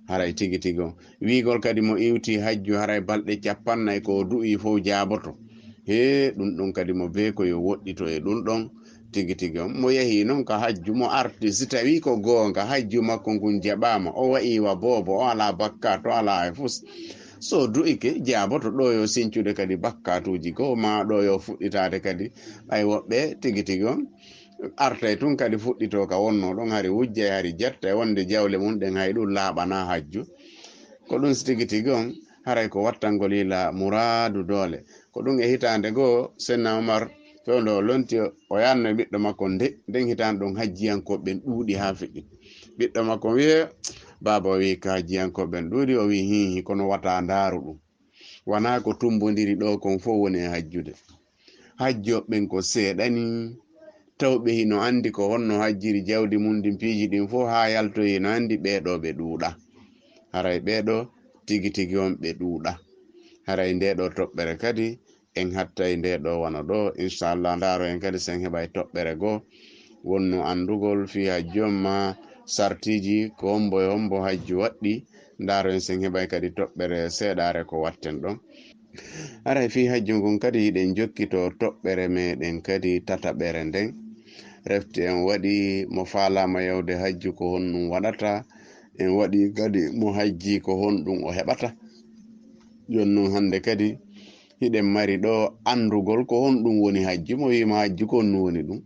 haray tigi tigi on wiigol kadi mo iwti hajju haray balɗe capannay ko o du'i fof jaaboto. He ɗum ɗon kadi mo bee ko yo woɗɗito e ɗum ɗon tigi tigi on mo yehi noon ka hajju mo arti si tawi ko goonga hajju makko ngun jaɓaama o wa'i wa boobo o alaa bakkaat o alaa e fus so du'ike jaaboto ɗo yo sincude kadi bakkaatuuji goo ma ɗo yo fuɗɗitaade kadi ɓay woɓɓe tigi tigi on artay tun kadi fuɗɗito ka wonno ɗon hari wujjay hari jettay wonde jawle mum ɗen hay ɗum laaɓana hajju ko ɗum si tigi tigi on haray ko wattangol yila muraadu doole ko ɗum e hitaande goo senna omar fewndo o lonti o yanno e ɓiɗɗo makko nde nden hitaande ɗum hajjiyankooɓe ɓen ɗuuɗi haa feƴƴi ɓiɗɗo makko wiye baaba o wi ka hajjiyankooɓe ɓen ɗuuɗi o wi hihi kono wata ndaaru ɗum wanaa ko tumbondiri ɗo kon fof woni e hajjude hajjoɓe ɓen ko seeɗani tawɓe hino anndi ko honno hajjiri jawdi mum ndin piiji ɗin fof haa yaltoyi hino anndi ɓeeɗo ɓe ɗuuɗa haray ɓeeɗo tigi tigi on ɓe ɗuuɗa haray nde ɗo toɓɓere kadi en hattay nde ɗo wano ɗo inchallah ndaaro en kadi sen heɓay toɓɓere goo wonno anndugol fii hajju on ma sartiiji ko hombo e hombo hajju waɗɗi ndaaro en sen heɓay kadi toɓɓere seeɗaare ko watten ɗon Haray fii hajju ngun kadi hiɗen jokkitoo toɓɓere meeɗen kadi tataɓere nden. Refti en waɗi mo faalaama yawde hajju ko honɗum waɗata, en waɗi kadi mo hajji ko honɗum o heɓata. Jooni non hannde kadi hiɗen mari ɗo anndugol ko honɗum woni hajju, mo wiima hajju ko honɗum woni ɗum.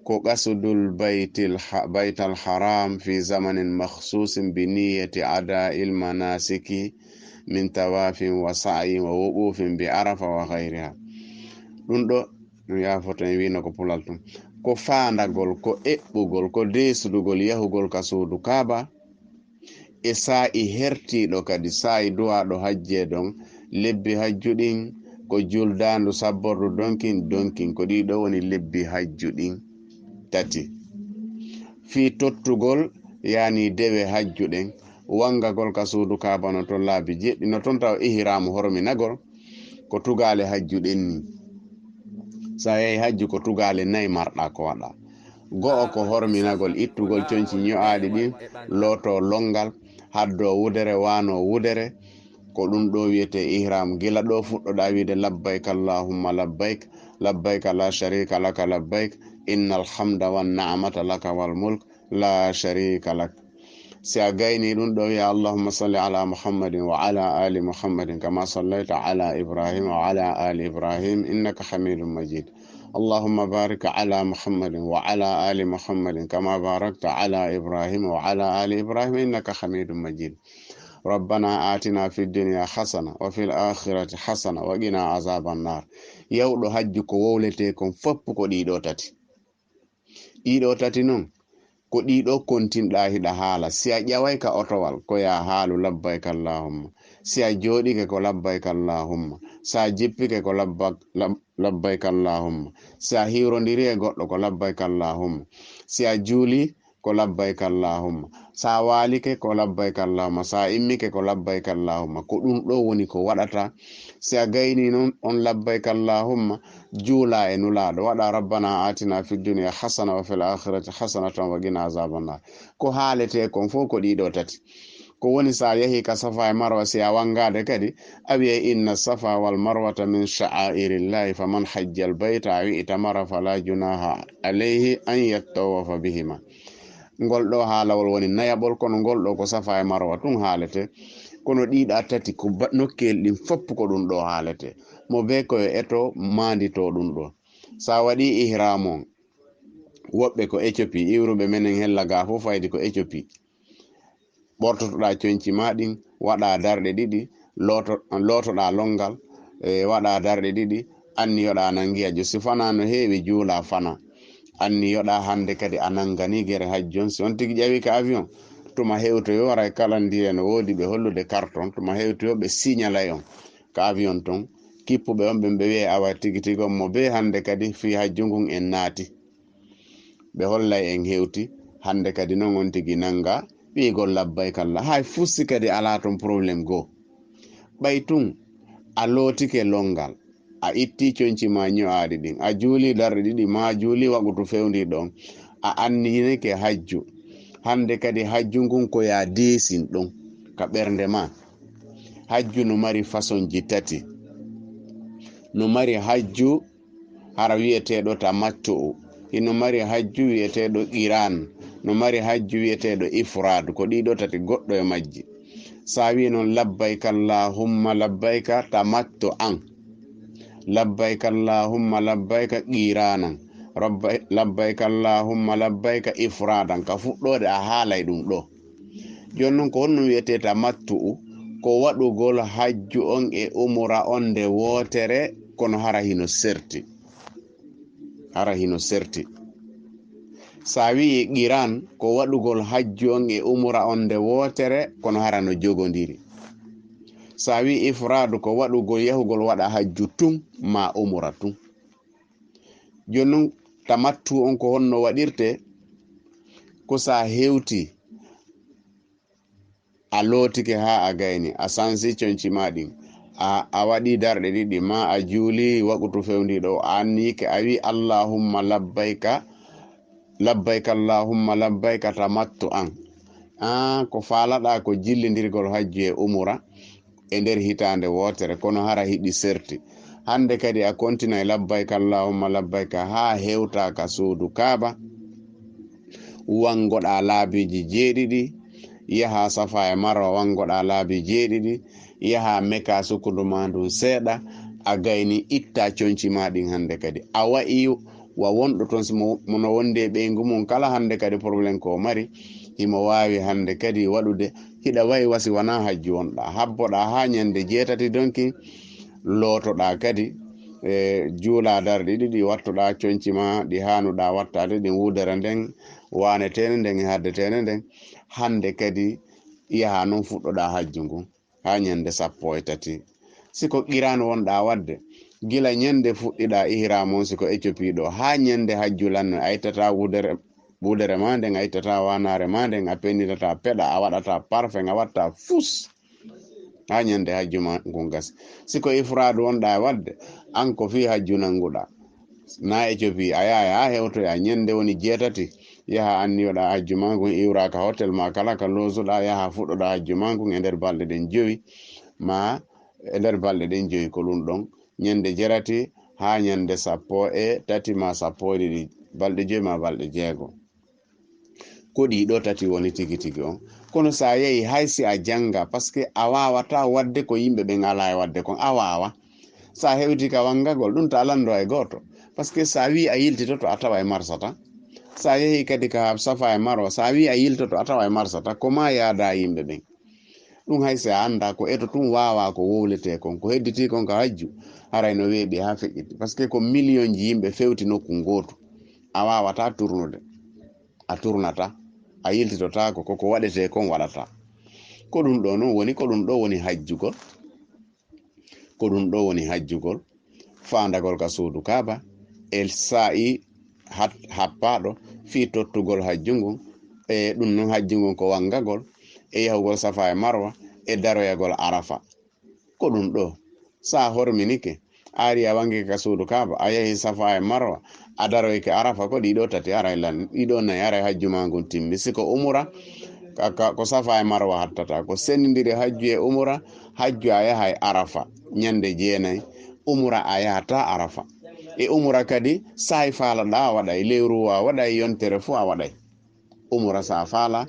Ko qasdul baytil ha-, baytal haram fi zamanin makhsusin bi niyyati ada'il manasiki min tawafin wa sa'yin wa wuqufin bi arafa wa ghayriha. Ɗum ɗo, ɗum yaafoto en wiino ko pulal tun. Ko faandagol, ko eɓɓugol, ko deesdugol yahugol ka suudu Kaaba. E saa'i hertiiɗo kadi, saa'i duwaaɗo hajjee ɗon, lebbi hajju ɗin ko juldaandu sabbordu donkin, donkin, ko ɗii ɗoo woni lebbi hajju ɗin tati. Fii tottugol, yaani dewe hajju ɗen, wangagol ka suudu Kaaba no ton laabi jeɗɗi, no ton taw ihraamu horminagol, Ko tugaale hajju ɗen ni. Sa yehi hajju, ko tugaale nayi marɗa ko waɗa. Go'o ko horminagol, ittugol conci ño'aaɗi ɗin, looto longal, haddo wudere, wano wudere. Ko ɗum ɗo wiyete ihram. Gila ɗo fuɗɗoɗa wiide: "Labbayk Allahumma labbayk, labbayk la sharika laka labbayk, innal hamda wan ni'mata laka wal mulk, la sharika lak." Si a gayni ɗum ɗo, wiya: "Allahumma salli ala Muhammadin wa ala ali Muhammadin kama sallaita ala Ibrahim wa ala ali Ibrahim innaka Hamidum Majid. Allahumma barik ala Muhammadin wa ala ali Muhammadin kama barakta ala Ibrahim wa ala ali Ibrahim innaka Hamidum Majid. Rabbana atina fid dunya hasana wa fil akhirati hasana wa qina azaban nar." Yawɗo hajju, ko wowlete kon foppu ko ɗiɗo tati. Ɗiɗo tati non, ko ɗiɗo kontinɗa hiɗa haala. Si a ƴaway ka otowal, ko ya haalu labbayk Allahumma. Si a jooɗike, ko labbayk Allahumma. Sa jippike, ko labba-, lab-, labbayk Allahumma. Si a hiwrondiri e goɗɗo, ko labbayk Allahumma. Si a juuli, ko labbayk Allahumma. Sa waalike, ko labbayk Allahumma. Sa immike, ko labbayk Allahumma. Ko ɗum ɗo woni ko waɗata. Si a gayni non on labbayk Allahumma, juula e Nulaaɗo, waɗa: "Rabbana atina fid dunya hasana wa fil akhirati hasanatan wa qina azaban nar." Ko haalete kon fof ko ɗiɗo tati. Ko woni sa yehi ka Safa e Marwa, si a wangaade kadi, a wi'ay: "Inna Safa wal Marwata min sha'airillahi, faman hajjal bayta aw i'tamara fala junaha alayhi an yattawafa bihima." Ngol ɗo haalawol woni nayaɓol, kono ngol ɗo ko Safa e Marwa tun haalete. Kono ɗiɗa tati ko ba-, nokkel ɗin foppu ko ɗum ɗo haalete. Mo be ko yo eto maandito ɗum ɗo. Sa waɗi ihram on, woɓɓe ko Éthiopie, iwruɓe menen hella ga fof faydi ko Éthiopie. Ɓortotoɗa conci ma ɗin, waɗa darɗe ɗiɗi, looto-, lootoɗa longal, e, waɗa darɗe ɗiɗi, anniyoɗa nangi hajju. Si fana no heewi, juula fana. Anniyoɗa hande kadi a nangani gere hajju on. Si on tigi ƴawi ka avion, tuma hewto yo waray, kala ndiye no woodi ɓe hollude carton, tuma hewto yo ɓe signalay on ka avion ton. Kippuɓe on ɓen ɓe wi'ay: "Awa tigi tigi on mo be hande kadi fii hajju ngun en naati." Ɓe hollay en hewti, hande kadi non on tigi nanga wi'igol labbayk Allah. Hay fusi kadi alaa ton problème goo. Ɓay tun a lootike longal, a itti conci ma ño'aaɗi ɗin, a juuli darɗe ɗiɗi, ma juuli waqutu fewndi ɗon, a anninike hajju. Hande kadi hajju ngun ko ya deesin ɗon ka ɓernde ma. Hajju no mari fasonji tati. No mari hajju hara wi'eteeɗo tamattu'u, hino mari hajju wi'eteeɗo qiran, no mari hajju wi'eteeɗo ifrad. Ko ɗiɗo tati goɗɗo e majji. Sa wi'i non: "Labbayka Allahumma labbayka tamattu'an, labbayka Allahumma labbayka qiranan, rabbay-, labbayka Allahumma labbayka ifradan." Ka fuɗɗoode a haalay ɗum ɗo. Jooni non, ko honɗum wi'etee tamattu'u? Ko waɗugol hajju on e umura on nde wootere, kono hara hino serti. Hara hino serti. Sa wi'i qiran, ko waɗugol hajju on e umura on nde wootere, kono hara no jogondiri. Sa wi'i ifradu, ko waɗugol, yahugol waɗa hajju tun, ma umura tun. Jooni non, tamattu on ko honno waɗirte? Ko sa hewti, a lootike haa a gayni, a sansi conci ma ɗin, a, a waɗi darɗe ɗiɗi, ma a juuli waqutu fewndiiɗo, a anniyike, a wi: "Allahumma labbayka, labbayka, Allahumma labbayka tamattu'an." An, ko faalaɗa ko jillindirgol hajju e umura e nder hitaande wootere, kono hara hiɗi serti. Hande kadi a kontinay: "Labbayka Allahumma labbayka," haa hewta ka suudu Kaaba, wangoɗa laabiiji jeeɗiɗi, yaha Safa e Marwa, wangoɗa laabi jeeɗiɗi, yaha Meka, sukkundu ma ndun seeɗa, a gayni, itta conci ma ɗin hande kadi. A wa'i wa wonɗo ton, si mo, mo no wondi e ɓeyngu mum kala, hande kadi problème ko o mari, himo waawi hande kadi waɗude. Hiɗa wa'i wa si wanaa hajju wonɗa, habboɗa haa ñande jeetati donki, lootoɗa kadi, e, juula darɗe ɗiɗi, wattoɗa conci ma ɗi haanuɗa wattaade ɗin, wudere nden, waaneteene nden e haddeteene nden. Hande kadi yaha non fuɗɗoɗa hajju ngun haa ñande sappo e tati. Si ko qiran wonɗa waɗde, gila ñande fuɗɗiɗa ihram on, si ko Éthiopie ɗo, haa ñande hajju lanno, a ittata wudere, wudere ma nden, a ittata waanaare ma nden, a pennitata peɗa, a waɗata parfum, a watta fus. Haa ñande hajju ma ngun gasi. Si ko ifraadu wonɗaa e waɗde, an ko fii hajju nannguɗaa. Na Ethiopie, a yaha, haa hewtoya ñande woni jeetati, yaha anniyoɗaa hajju ma ngun, iwraa ka hotel ma kala ka loosuɗaa, yaha fuɗɗoɗaa hajju ma ngun e nder balɗe ɗen jowi, ma e nder balɗe ɗen jowi ko ɗun ɗon. Ñande jerati haa ñande sappo e tati ma sappo e ɗiɗi, balɗe jowi ma balɗe jeego. Ko ɗii ɗoo tati woni tigi tigi on. Kono si a yehi, hay si a jannga, parce que a waawataa waɗde ko yimɓe ɓen alaa e waɗde kon, a waawa. Si a hewti ka wanngagol, ɗun ta lanndo e gooto. Parce que si a wii a yiltitoto, a tawa e marsata. Si a yehi kadi ka Safa e Marwa, si a wii a yiltoto, a tawa e marsata. Ko maa yaadaa yimɓe ɓen. Ɗun hay si a anndaa ko eto tun waawaa ko wowletee kon, ko hedditii kon ka hajju, haray no weeɓi haa feƴƴiti. Parce que ko miliyonji yimɓe fewti nokku ngootu. A waawataa turnude. A turnataa. A yiltitotaako. Ko ko waɗetee kon waɗataa. Ko ɗun ɗoo non woni, ko ɗun ɗoo woni hajjugol. Ko ɗun ɗoo woni hajjugol. Faandagol ka suudu Kaaba, e saa'i hat-, happaaɗo fii tottugol hajju ngun, e ɗun non hajju ngun ko wanngagol, e yahugol Safa e Marwa, e daroyagol Arafa. Ko ɗun ɗoo. Si a horminike, a ari a wanngike ka suudu Kaaba, a yahi Safa e Marwa, a daroyike Arafa, ko ɗii ɗoo tati aray lan, ɗii ɗoo nayi aray hajju maa ngun timmi. Si ko umura, ka, ka, ko Safa e Marwa hattata, ko senndindiri hajju e umura, hajju a yahay Arafa ñande jeenay, umura a yahataa Arafa. E umura kadi, saa'i faalaɗaa a waɗay, lewru woo a waɗay, yontere fow a waɗay. Umura si a faalaa,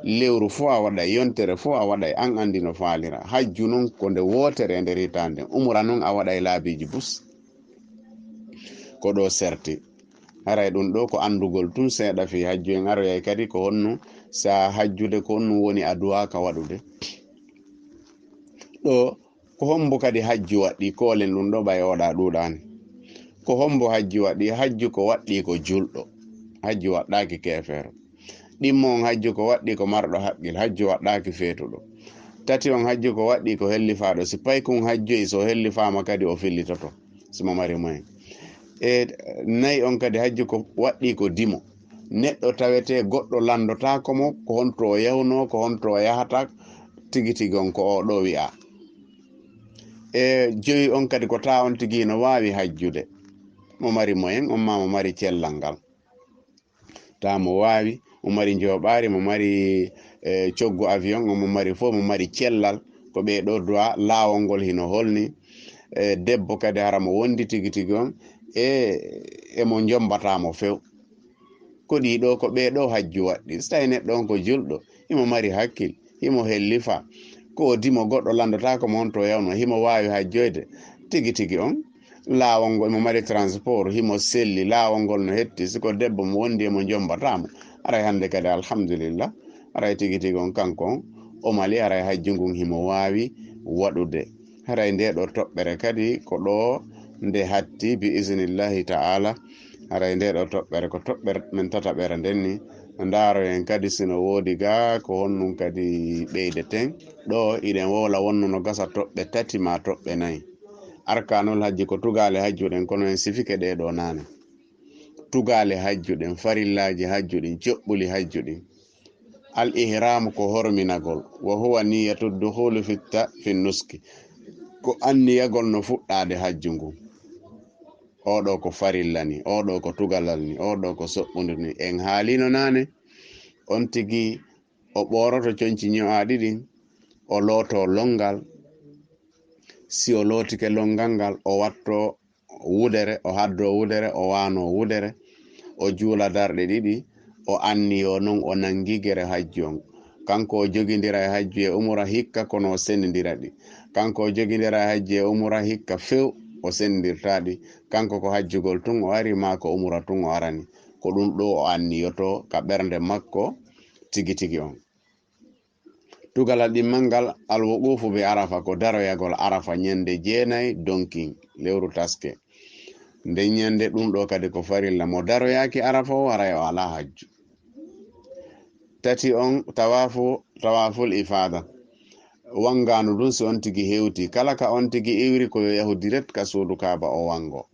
lewru fow a waɗay, yontere fow a waɗay, an anndi no faalira. Hajju non ko nde wootere e nder hitaande, umura non a waɗay laabiiji bus. Ko ɗoo serti. Haray ɗun ɗoo ko anndugol tun seeɗa fii hajju. En aroyay kadi ko honno si a hajjude, ko honno woni a duwaaka waɗude. Ɗoo, ko hombo kadi hajju waɗɗii? Koolen ɗun ɗoo ɓay oɗa ɗuuɗaani. Ko hombo hajju waɗɗii? Hajju ko waɗɗii ko julɗo. Hajju waɗɗaaki keefeero. Ɗimmo on hajju ko waɗɗii ko marɗo haqqil. Hajju waɗɗaaki feetuɗo. Tati on hajju ko waɗɗii ko hellifaaɗo. Si paykun hajjoyi, si o hellifaama kadi o fillitoto, si mo mari moyen. E nayi on kadi hajju ko waɗɗii ko dimo. Neɗɗo tawetee goɗɗo lanndotaako mo ko honto o yahuno, ko honto o yahata, tigi tigi on ko oo ɗoo wi'aa. E jowi on kadi ko taa on tigi no waawi hajjude. Mo mari moyen on maa mo mari cellal ngal. Taa mo waawi, mo mari njooɓaari, mo mari, e, coggu avion, mo mari fow, mo mari cellal. Ko ɓee ɗoo duwaa laawol ngol hino holni. E, debbo kadi hara mo wondi tigi tigi on, e, e mo njombataa mo few. Ko ɗii ɗoo, ko ɓee ɗoo hajju waɗɗii. Si tawii neɗɗo on ko julɗo, himo mari hakkil, himo hellifa, ko o dimo goɗɗo lanndotaako mo honto o yahunoo, himo waawi hajjoyde, tigi tigi on, laawol ngol, himo mari transport, himo selli, laawol ngol no hetti, si ko debbo mo wondi e mo njombataa mo, aray hannde kadi, alhamdulillah, aray tigi tigi on kanko on, o mali, aray hajju ngun himo waawi waɗude. Haray ndee ɗoo toɓɓere kadi ko ɗoo nde hatti, bi iznillahi ta'ala. Haray ndee ɗoo toɓɓere ko toɓɓere men tataɓere nden ni. Ndaaroyen kadi si no woodi gaa ko honɗun kadi ɓeydeten. Ɗoo hiɗen wowla wonno no gasa toɓɓe tati maa toɓɓe nayi. Arkaanul hajji ko tugaale hajju ɗen, kono en sifike ɗee ɗoo naane. Tugaale hajju ɗen, farillaaji hajju ɗin, joɓɓuli hajju ɗin. Al ihraamu ko horminagol, wa huwa niyatu dukhulu fi ta-, fi nuski. Ko anniyagol no fuɗɗaade hajju ngun. Oo ɗoo ko farilla ni, oo ɗoo ko tugalal ni, oo ɗoo ko soɓɓundu ni. En haalino naane, on tigi o ɓooroto conci ño'aaɗi ɗin, o lootoo lonngal. Si o lootike lonngal ngal, o wattoo wudere, o haddoo wudere, o waanoo wudere, o juula darɗe ɗiɗi, o anniyoo non, o nanngi gere hajju on. Kanko o jogindira e hajju e umura hikka, kono o sendindira ɗi. Kanko o jogindira e hajju e umura hikka few, o sendindirtaa ɗi. Kanko ko hajjugol tun o ari, maa ko umura tun o arani. Ko ɗun ɗoo o anniyotoo ka ɓernde makko tigi tigi on. Tugalal ɗimmal ngal, al wuqufu bi Arafa, ko daroyagol Arafa ñande jeenay donkin lewru taske. Nden ñande ɗun ɗoo kadi ko farilla. Mo daroyaaki Arafa o, haray o alaa hajju. Tati on, tawaafu, tawaaful ifaada. Wangaandu ndun si on tigi hewti, kala ka on tigi iwri ko yo yahu direct ka suudu Kaaba o wango.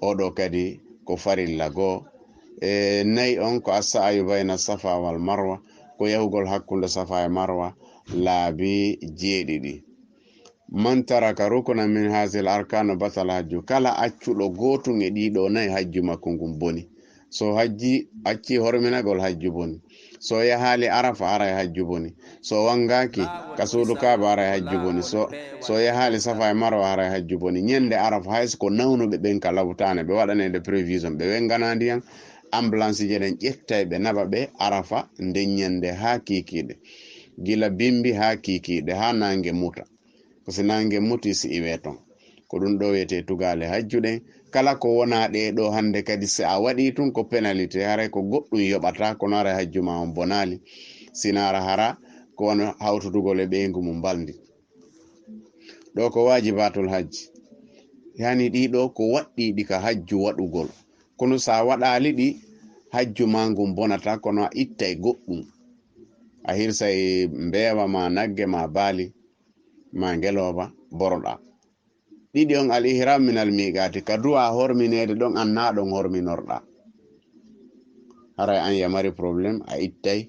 Oo ɗoo kadi ko farilla goo. E nayi on ko as-sa'yu bayna Safa wal Marwa, ko yahugol hakkunde Safa e Marwa laabi jeeɗiɗi. Man taraka rukunan min haazihil arkaani batala hajju, kala accuɗo gootun e ɗiɗo nayi, hajju makko ngun boni. So hajji acci horminagol, hajju boni. So yahaali Arafa, haray hajju boni. So wangaaki ka suudu Kaaba, haray hajju boni. So, so yahaali Safa e Marwa, haray hajju boni. Ñande Arafa, hay so ko nawnuɓe ɓen ka lawtaane, ɓe waɗaneede prévision, ɓe wengana ndiyan, ambulance je ɗen ƴettay ɓe, naɓa ɓe Arafa nden ñande haa kiikiiɗe. Gila bimbi haa kiikiiɗe, haa naange muta. Ko si naange muti, si iwee ton. Ko ɗun ɗoo wiyetee tugaale hajju ɗen. Kala ko wonaa ɗee ɗoo hannde kadi, si a waɗii tun, ko pénalité, haray ko goɗɗun yoɓataa, kono haray hajju maa on bonaali. Sinaara hara ko wano hawtudugol e ɓeyngu mun mbalndi. Ɗoo ko waajibaatul hajji. Yani ɗii ɗoo ko waɗɗii ɗi ka hajju waɗugol. Kono si a waɗaali ɗi, hajju maa ngun bonataa, kono a ittay goɗɗun. A hirsay mbeewa maa nagge maa baali maa ngelooba, boroɗaa. Ɗiɗi on, al ihram min al miqaati, ka du'a hormineede ɗon, annaa ɗon horminorɗaa. Haray an ya mari problème, a ittay.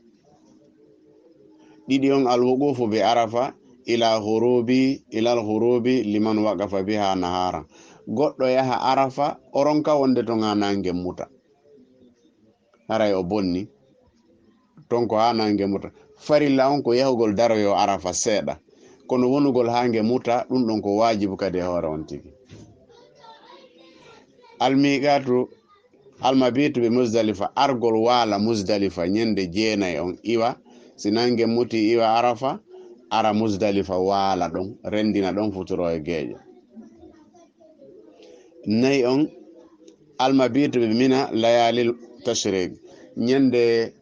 Ɗiɗi on, al wuqufu bi Arafa ila hurubi, ila al hurubi liman waqafa biha nahara. Goɗɗo yaha Arafa, o ronka wonde ton haa naange muta. Haray o bonni. Ton ko haa naange muta. Farilla on ko yahugol daroyoo Arafa seeɗa. Kono wonugol haa nge muta, ɗun ɗon ko waajibu kadi e hoore on tigi. Almiqaatu, almabitu bi Muzdalifa, argol waala Muzdalifa ñande jeenay on, iwa, si naange muti, iwa Arafa, ara Muzdalifa waala ɗon, rendina ɗon futuro e geeƴo. Nayi on, almabitu bi Mina layalil tashriq, ñande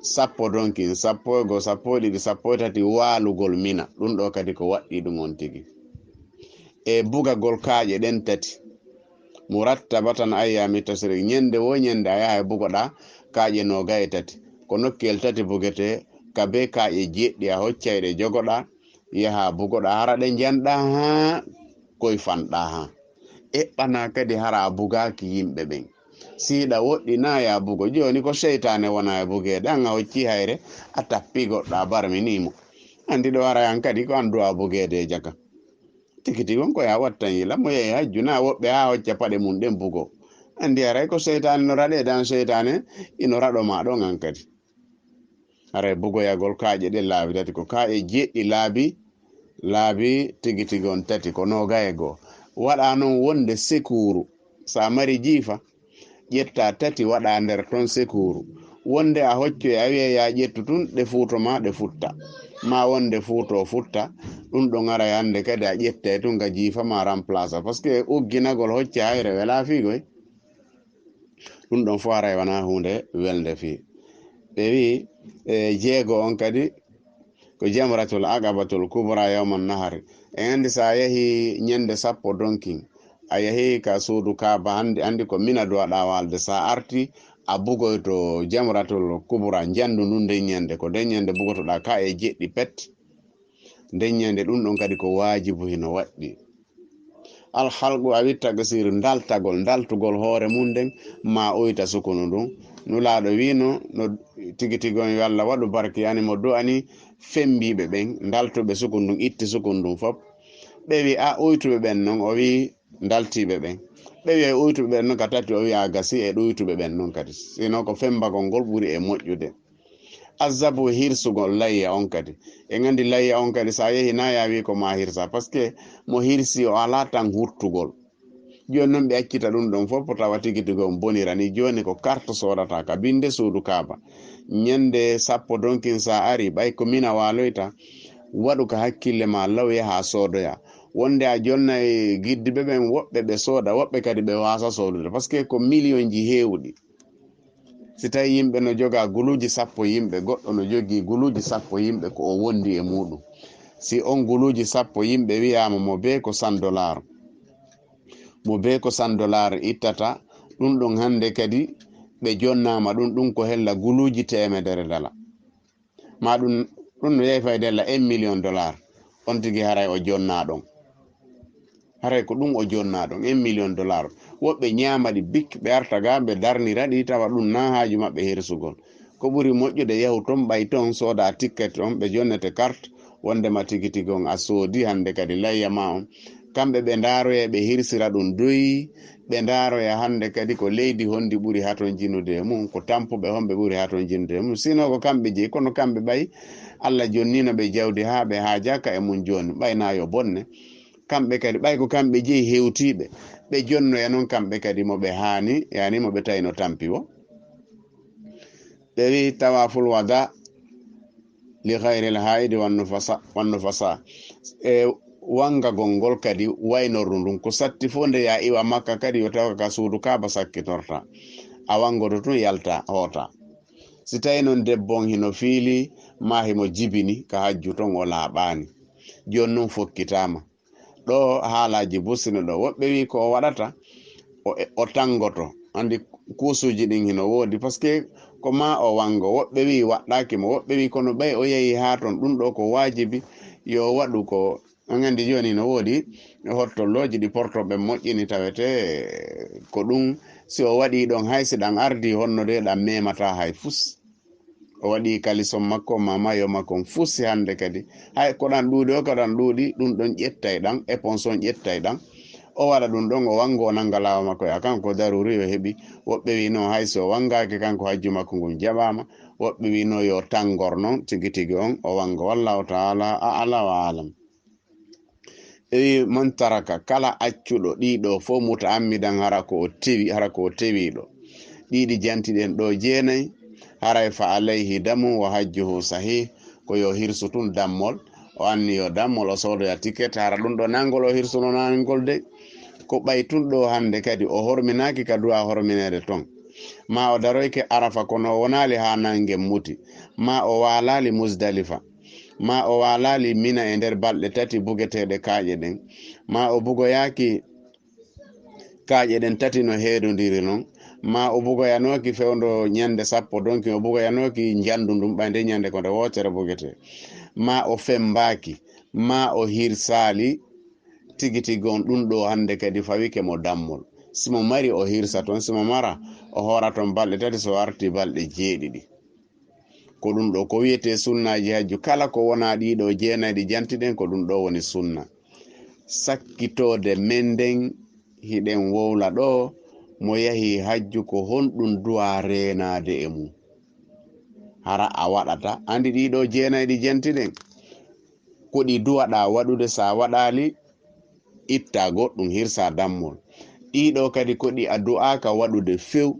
sappo donkin, sappo e goo, sappo e ɗiɗi, sappo e tati, waalugol Mina. Ɗun ɗoo kadi ko waɗɗii ɗun on tigi. E bugagol kaaƴe ɗen tati, murattabatan ayyaami tashriq, ñande woo ñande a yahay bugoɗaa kaaƴe noogay e tati. Ko nokkuyel tati bugetee, ka bee kaaƴe jeeɗiɗi a hoccay ɗe jogoɗaa, yahaa bugoɗaa, hara ɗe njanɗaa haa koy fanɗaa haa. Eɓɓanaa kadi hara a bugaaki yimɓe ɓen. Si hiɗa woɗɗi naa ya bugo. Jooni ko seytaane wonaa e bugeede. An a hoccii hayre, a tappii goɗɗo, a barminii mo. Anndi ɗoo haray an kadi ko an duwaa bugeede e jaka. Tigi tigi on ko yaa wattan yila. Mo yahi hajju naa woɓɓe haa hocca paɗe mun ɗen bugo. Anndi haray ko seytaane no raɗee, dan seytaane ino raɗo maa ɗon an kadi. Haray bugoyagol kaaƴe ɗen laabi tati, ko kaaƴe jeeɗiɗi laabi, laabi tigi tigi on tati, ko noogay e goo. Waɗaa non wonde sekuuru. Si a mari jiifa, ƴettaa tati waɗaa nder ton sekuuru. Wonde a hoccoy, a wi'ay yaa ƴettu tun, ɗe fuuto maa ɗe futta. Maa wonde fuuto futta, ɗun ɗon aray hande kadi a ƴettay tun ka jiifa maa remplace. Parce que ugginagol hocca hayre welaa fii koy. Ɗun ɗon fof haray wanaa huunde welnde fii. Ɓe wi'i, e, jeego on kadi ko Jamratul Aqabatul Kubra yawman nahari. En anndi si a yahii ñande sappo donkin, a yahii ka suudu Kaaba, anndi, anndi ko Mina duwaɗaa waalde. Si a artii, a bugoyto Jamratul Kubra, njanndu ndun nden ñande. Ko nden ñande bugotoɗaa kaaƴe jeeɗiɗi pet. Nden ñande ɗun ɗon kadi ko waajibu hino waɗɗii. Alhalqu awi taksiiru, ndaltagol, ndaltugol hoore mun nden, maa uyta sukunu ndun. Nulaaɗo wi'ino, no tigi tigi on yo Alla waɗu barke, yani mo du'ani fembiiɓe ɓen, ndaltuɓe sukunu ndun, itti sukunu ndun fof. Ɓe wi'i, a, uytuɓe ɓen non? O wi'i, ndaltiiɓe ɓen. Ɓe wi'i, uytuɓe ɓen non ka tati? O wi'i, a, gasi, e ɗuytuɓe ɓen non kadi. Sino ko fembagol ngol ɓuri e moƴƴude. Azzabu, hirsugol layya on kadi. En anndi layya on kadi, si a yehi naa ya wi'i ko maa hirsa, parce que mo hirsi o alaa tan huttugol. Jooni non ɓe accita ɗun ɗon fof, tawa tigi tigi on bonirani. Jooni ko carte soodata ka binde suudu Kaaba. Ñande sappo donkin si a arii, ɓay ko Mina waaloyta, waɗu ka hakkille maa law yahaa soodoyaa. Wonde a jonnay giddiiɓe ɓen, woɓɓe ɓe sooda, woɓɓe kadi ɓe waasa soodude, parce que ko miliyonji heewuɗi. Si tawi yimɓe no joga guluuji sappo yimɓe, goɗɗo no jogii guluuji sappo yimɓe ko o wondi e muuɗum. Si on guluuji sappo yimɓe wiyaama mo bee ko cent dollars, mo bee ko cent dollars ittata, ɗun ɗon hannde kadi ɓe jonnaama ɗun, ɗun ko hella guluuji teemedere dala. Ma ɗun, ɗun no yahi fayde la un million dollar. On tigi haray o jonnaa ɗon. Haray ko ɗun o jonnaa ɗon, un million dollar. Woɓɓe ñaama ɗi bik, ɓe arta ga, ɓe darnira ɗi, tawa ɗun na haaju maɓɓe hirsugol. Ko ɓuri moƴƴude, yahu toon, ɓay toon, sooda ticket on, ɓe jonnete carte, wondema tigi tigi on a soodi hannde kadi layya ma on. Kamɓe ɓe ndaaroya, ɓe hirsira ɗum doyi, ɓe ndaaroya hannde kadi ko leydi honndi ɓuri hatonjinude e mum, ko tampuɓe honɓe ɓuri hatonjinude e mum. Sino ko kamɓe jeyi, kono kamɓe ɓay Allah jonnino ɓe jawdi haa ɓe haajaaka e mum jooni, ɓay na yo bonne. Kamɓe kadi, ɓay ko kamɓe jeyi hewtiiɓe, ɓe jonnoya noon kamɓe kadi mo ɓe haani, yani mo ɓe tawino tampi o. Ɓe wi tawaful wada li ghayril haidi wan nufasa, wan nufasa. E wangagol ngol kadi waynordu ndun. Ko satti fof nde ya iwa Makka kadi yo tawa ka suudu Kaaba sakkitorta. A wangoto tun yalta hoota. Si tawi noon debbo on hino fiili, maa himo jibini ka hajju ton o laaɓaani. Jooni noon fokkitaama. Ɗo haalaaji busino ɗo. Woɓɓe wi ko o waɗata, o, o tangoto. Andi kuusuuji ɗin hino woodi. Parce que ko maa o wango. Woɓɓe wi waɗɗaaki mo. Woɓɓe wi kono ɓay o yehi haa ton. Ɗum ɗo ko waajibi yo waɗu ko. On andi jooni no woodi hottolloji ɗi portoɓe moƴƴini tawete ko ɗum. Si o waɗi ɗon hay si ɗan ardi honno de ɗan memata hay fus. O waɗi kalison makko ma mayo makko on fus si hannde kadi. Hay ko ɗan ɗuuɗi o, ko ɗan ɗuuɗi, ɗum ɗon ƴettay ɗan, éponge on ƴettay ɗan. O waɗa ɗum ɗon, o wango, o nanga laawa makko ya kanko daruri o heɓi. Woɓɓe wi no hay si o wangaaki kanko hajju makko ngun jaɓaama. Woɓɓe wi no yo tangor non tigi tigi on o wango. Wallahu ta'ala a'la wa alam. E wi man taraka, kala accuɗo ɗiɗo fof muta'ammidan hara ko o tewi, hara ko o tewiɗo. Ɗiɗi jantiɗen ɗo jeenay, haray fa alayhi damu wa hajjuhu sahih, ko yo hirsu tun dammol. O anni yo dammol, o soodoya ticket, hara ɗum ɗo nangol o hirsuno nangol de. Ko ɓay tun ɗo hannde kadi o horminaaki ka duwa hormineede ton. Ma o daroyke Arafa kono o wonaali haa nange muti. Ma o waalaali Muzdalifa. Ma o waalaali Mina e nder balɗe tati bugeteeɗe kaaƴe ɗen. Ma o bugoyaaki kaaƴe ɗen tati no heedondiri non. Ma o bugoyanooki fewndo ñande sappo, donc o bugoyanooki njandu ndun ɓay nde ñande ko nde wootere bugetee. Ma o fembaaki, ma o hirsaali tigi tigi on ɗum ɗo hannde kadi fawike mo dammol. Si mo mari o hirsa ton, si mo mara o hoora ton balɗe tati, so arti balɗe jeeɗiɗi. Ko ɗum ɗo ko wiyetee sunnaaji hajju, kala ko wonaa ɗii ɗo jeenay ɗi jantiɗen, ko ɗum ɗo woni sunna. Sakkitoode men nden, hiɗen wowla ɗo, mo yahi hajju ko honɗum duwa reenaade e mum? Hara a waɗata, andi ɗii ɗo jeenay ɗi jantiɗen, ko ɗi duwaɗaa waɗude, so a waɗaali, itta goɗɗum, hirsa dammol. Ɗii ɗo kadi ko ɗi a du'aaka waɗude few.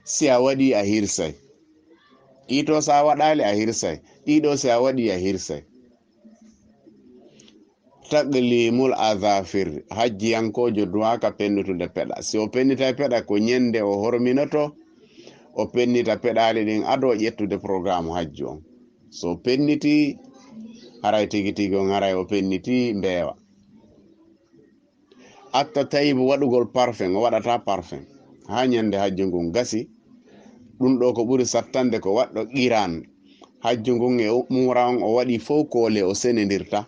Si a waɗi, a hirsay. Ɗii to so a waɗaali, a hirsay. Ɗii ɗo si a waɗi, a hirsay. Taqlimul azafir, hajjiyankoojo du'aaka pennutude peɗa. Si o pennitay peɗa, ko ñande o horminoto, o pennita peɗaali ɗin ado ƴettude programme hajju on. So penniti, haray tigi tigi on, haray o penniti mbeewa. Atta tayibu, waɗugol parfum, o waɗata parfum. Haa ñande hajju ngun gasi, ɗum ɗo ko ɓuri sattande ko waɗɗo qiran. Hajju ngun e umra on o waɗi fow koole o senindirta.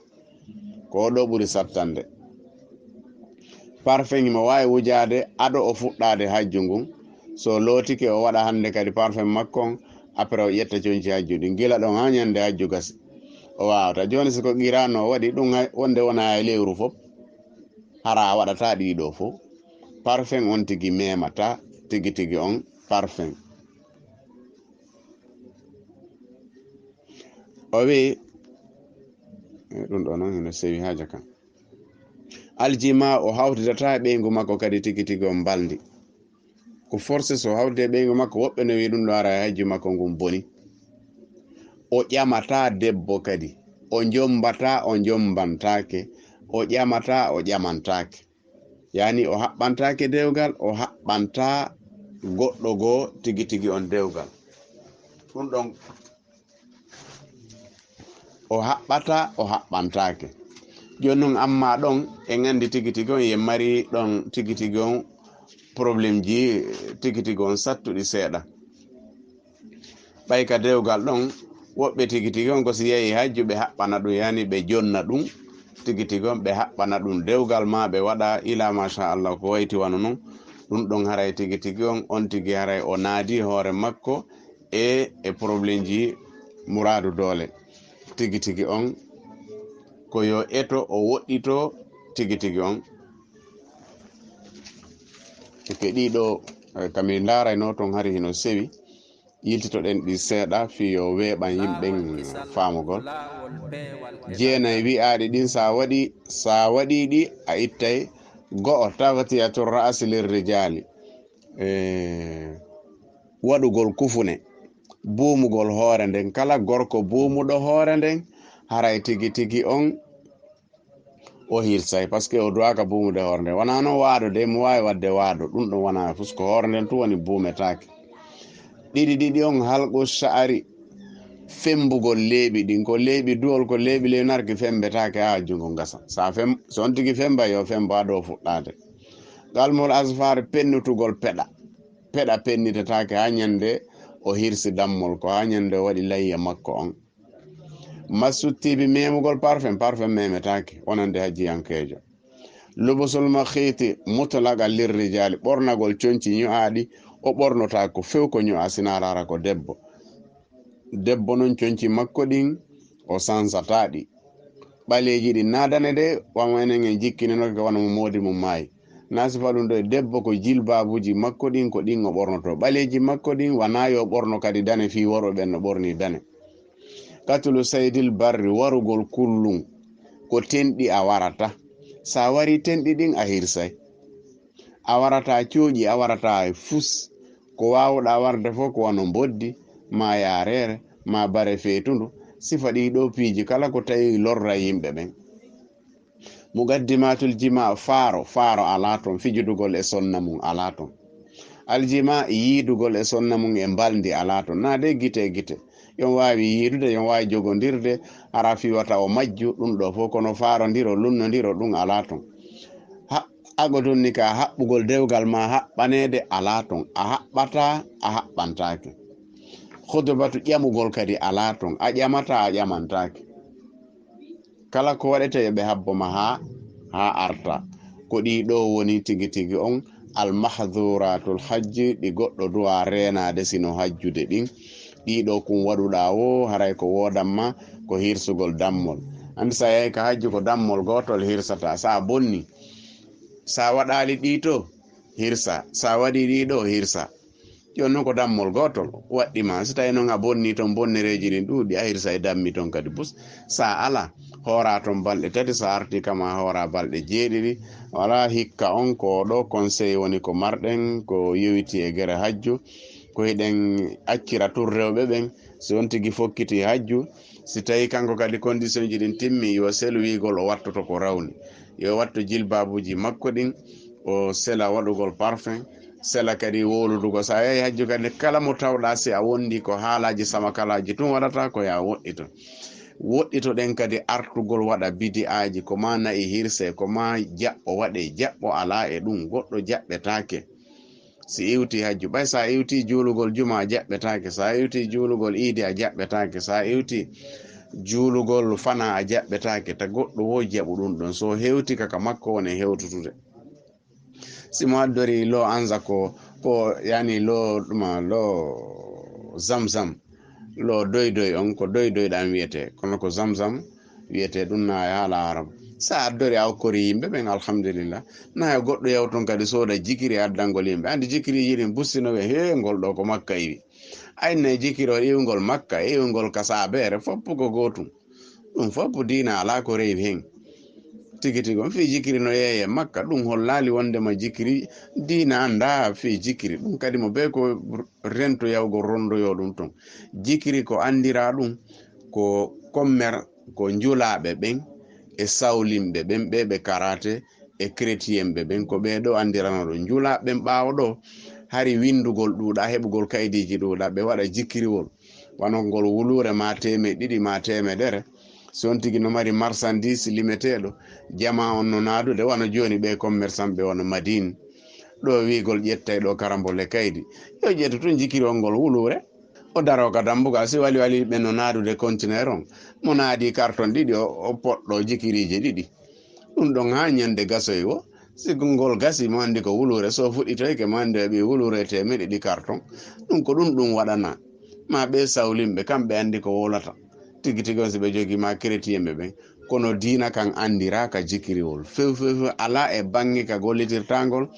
Ko ɗo ɓuri sattande. Parfum himo waawi wujaade ado o fuɗɗaade hajju ngun. So lootike o waɗa hannde kadi parfum makko on, après o ƴetta conci hajju ɗin. Gila ɗon haa ñande hajju gasi. O waawata. Jooni si ko qiran o waɗi ɗum hay, wonde wona e lewru fof. Hara a waɗata ɗii ɗo fof. Parfum on tigi memata, tigi tigi on parfum. O wi, eh, ɗum ɗo noon hino sewi haa jaka. Aljima o hawtidata e ɓeyngu makko kadi tigi tigi on mbalndi. Ko forcé so hawtide e ɓeyngu makko, woɓɓe no wi ɗum ɗo ara e hajju makko ngun boni. O ƴamata debbo kadi. O jombata, o jombantaake. O ƴamata, o ƴamantaake. Yani o haɓɓantaake dewgal, o haɓɓanta goɗɗo goo tigi tigi on dewgal. Ɗum ɗon o haɓɓata, o haɓɓantaake. Jooni noon, amma ɗon en anndi tigi tigi on, yen mari ɗon tigi tigi on problémeji tigi tigi on sattuɗi seeɗa. Ɓay ka dewgal ɗon, woɓɓe tigi tigi on ko si yehi hajju, ɓe haɓɓana ɗum, yani ɓe jonna ɗum tigi tigi on, ɓe haɓɓana ɗum dewgal ma, ɓe waɗa ila machallah ko wayti wano non. Ɗum ɗon haray tigi tigi on, on tigi haray o naadi hoore makko e e problème ji muraadu doole. Tigi tigi on ko yo eto o woɗɗito tigi tigi on. Eke ɗiɗo eh, kami ndaarayno ton hari hino sewi. Yiltitoɗen ɗi seeɗa fii yo weeɓan yimɓen faamugol. Jeenay wi'aaɗi ɗin sa waɗi sa waɗi ɗi a ittay go'o. Taghtiyatu ra'si lirrijali. Eh, waɗugol kufune, buumugol hoore nden. Kala gorko buumuɗo hoore nden, haray tigi tigi on o hirsay, parce que o duwaaka buumude hoore nden. Wonaa noon waado de, mo waawi waɗde waado, ɗum ɗon wonaa fus, ko hoore nden tun woni buumetaake. Ɗiɗi ɗiɗi on, halqu sha'ri, femmbugol leeɓi ɗin. Ko leeɓi duwol, ko leeɓi leewnarki femmbetaake haa hajju ngun gasa. So a fem-, so on tigi femmba, yo femmbo haa ɗo fuɗɗaade. Qalmul azfar, pennutugol peɗa. Peɗa pennitetaake haa ñannde o hirsi dammol, ko haa ñannde o waɗi layya makko on. Massu tiibi, memugol parfum, parfum memetaake, wonande hajjiyankeejo. Lubusul makhiiti mutlaqa lirrijaali, ɓornagol conci ño'aaɗi, o ɓornotaako few ko ño'aa, sinaa raara ko debbo. Debbo non conci makko ɗin, o sansataa ɗi. Ɓaleeji ɗin naa dane de, wano enen en jikkinino ka wano mo moodi mum maayi. Naa sifa ɗum ɗo e debbo ko jilbaabuuji makko ɗin, ko ɗin o ɓornotoo. Ɓaleeji makko ɗin wanaa yo ɓorno kadi dane fii worɓe ɓen no ɓorni dane. Katulu saydil barri, warugol kullun, ko tenɗi a warata. Sa wari tenɗi ɗin a hirsay. A warata cooƴi, a warata e fus. Ko waawuɗaa warde fof ko wano mboddi, maa yaareere, maa bare feetundu. Sifa ɗii ɗoo piiji kala ko tawi lorra yimɓe ɓen. Muqaddimatul jima, faaro, faaro alaa ton, fijudugol e sonna mum alaa ton. Aljima, yiidugol e sonna mum e mbalndi alaa ton. Naa de gite e gite. Yon waawi yiidude, yon waawi jogondirde, hara fii wata o majju, ɗum ɗoo fof, kono faarondiro, lunnondiro, ɗum alaa ton. Ha-, ago donni ka haɓɓugol dewgal maa haɓɓaneede alaa ton. A haɓɓataa, a haɓɓantaake. Khutbatu ƴamugol kadi alaa ton. A ƴamataa, a ƴamantaake. Kala ko waɗetee yo ɓe habbo ma haa, haa arta. Ko ɗii ɗoo woni tigi tigi on almahduratul hajji, ɗi goɗɗo duwaa reenaade sino hajjude ɗin. Ɗii ɗoo kun waɗuɗaa woo, haray ko woodan ma ko hirsugol dammol. Anndi sa yahi ka hajju ko dammol gootol hirsataa. Sa bonni, sa waɗaali ɗii too, hirsa. Sa waɗii ɗii ɗoo, hirsa. Jooni noon ko dammol gootol waɗɗi ma. Si tawii noon a bonnii toon bonnereeji ɗin ɗuuɗi, a hirsay dammi toon kadi bus. Sa alaa, hooraa toon balɗe tati, sa artii kam a hooraa balɗe jeeɗiɗi. Walaa hikka on ko ɗoo conseil woni ko marɗen, ko yowitii e gere hajju, ko hiɗen accira tun rewɓe ɓen, si on tigi fokkitii hajju, si tawii kanko kadi condition ji ɗin timmi, yo selu wiigol o wattoto ko rawni. Yo wattu jilbaabuuji makko ɗin, o sela waɗugol parfum, sela kadi wowludugol. So a yahi hajju kadi, kala mo tawɗaa, si a wondi ko haalaaji samakalaaji tun waɗata, ko yo a woɗɗito. Woɗɗitoɗen kadi artugol waɗa bidi'aaji, ko maa na'i hirse, ko maa jaɓɓo waɗe, jaɓɓo alaa e ɗum, goɗɗo jaɓɓetaake. Si iwti hajju, ɓay sa iwti juulugol juma a jaɓɓetaake, sa iwti juulugol iidi a jaɓɓetaake, sa iwti juulugol fana a jaɓɓetaake, ta goɗɗo wo jaɓu ɗum ɗon. So hewti ka, ka makko woni hewtutude. Si mo addori lo anza ko, ko yani lo ɗuma, lo zamzam, lo doy doy on, ko doy doy ɗan wiyete, kono ko zamzam wiyete ɗum na e haala arab. Sa addori a okkori yimɓe ɓen, alhamdulillah. Na e goɗɗo yaw ton kadi sooda jikiri addangol yimɓe. Andi jikiriji ɗin bustino ɓe, he, ngol ɗo ko Makka iwi. Ayna e jikiri o iwngol Makka, iwngol ka saabeere, foppu ko gootum. Ɗum foppu diina alaa ko rewi hen. Tigi tigi on fii jikiri no yeeye Makka, ɗum hollaali wondema jikiri diina anndaa fii jikiri. Ɗum kadi mo bee ko rento yawgol rondoyo ɗum ton. Jikiri ko anndira ɗum ko commer-, ko njulaaɓe ɓen e sawlimɓe ɓen, ɓe ɓe karaate e chrétien ɓe ɓen, ko ɓe ɗo anndirano ɗum. Njulaaɓe ɓen ɓaawo ɗo, hari winndugol ɗuuɗa, heɓugol kaydiiji ɗuuɗa, ɓe waɗa jikiriwol, wano ngol wuluure ma teemeɗɗe ɗiɗi ma teemedere. Si on tigi no mari marchandise limeteeɗo, jama on no naadude, wano jooni ɓe commerçant ɓe wano Madine. Ɗo wiigol ƴettay ɗo karambole kaydi. Yo ƴettu tun jikiri on ngol wuluure. O daro ka dambugal, si wali wali ɓe no naadude conteneur on. Mo naadi carton ɗiɗi, o, o poɗɗo jikiriije ɗiɗi. Ɗum ɗon haa ñande gasoy wo, si ngol gasi, mo anndi ko wuluure, so fuɗɗitoyke, mo anndi o heɓi wuluure e teemeɗɗe ɗiɗi carton. Ɗum ko ɗum ɗum waɗana. ma ɓe sawlimɓe, kamɓe anndi ko wowlata. Tigi tigi on, si ɓe jogii ma chrétienɓe ɓen, kono diina kan anndiraaka jikiriwol. Few, few, few alaa e baŋŋe ka gollitirtaangol,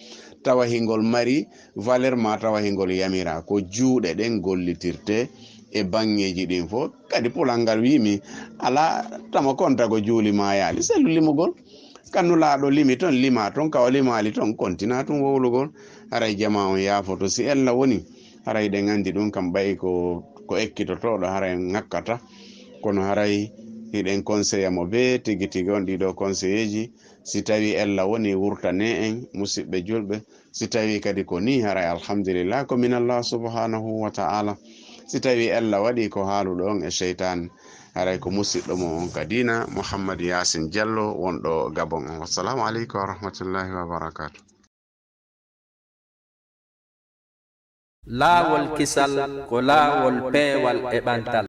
tawa hingol mari valeur ma tawa hingol yamiraa. Ko juuɗe ɗen gollitirtee e baŋŋeeji ɗin fow. Kadi pulal ngal wiimi, alaa tama konta ko juuli ma yaali, sellu limugol. Ka Nulaaɗo limi ton, limaa ton, ka o limaali ton, kontinaa tun wowlugol. Haray jamaa on yaafoto si ella woni. Haray ɗen anndi ɗun kam ɓay ko, ko ekkitotooɗo haray ŋakkata. Kono haray hiɗen konseya mo bee tigi tigi on ɗii ɗoo konseyeeji. Si tawii ella woni, wurtanee en, musiɓɓe julɓe. Si tawii kadi ko nii, haray alhamdulillah, ko min Allah subhanahu wa ta'ala. Si tawii ella waɗii ko haaluɗo on e seytaane, haray ko musiɗɗo mo on ka diina, Muhammad Yaasin Jallo, wonɗo Gabon on. Wassalaamu aleykum wa rahmatullahi wa barakaatuh. Laawol kisal ko laawol peewal e ɓantal.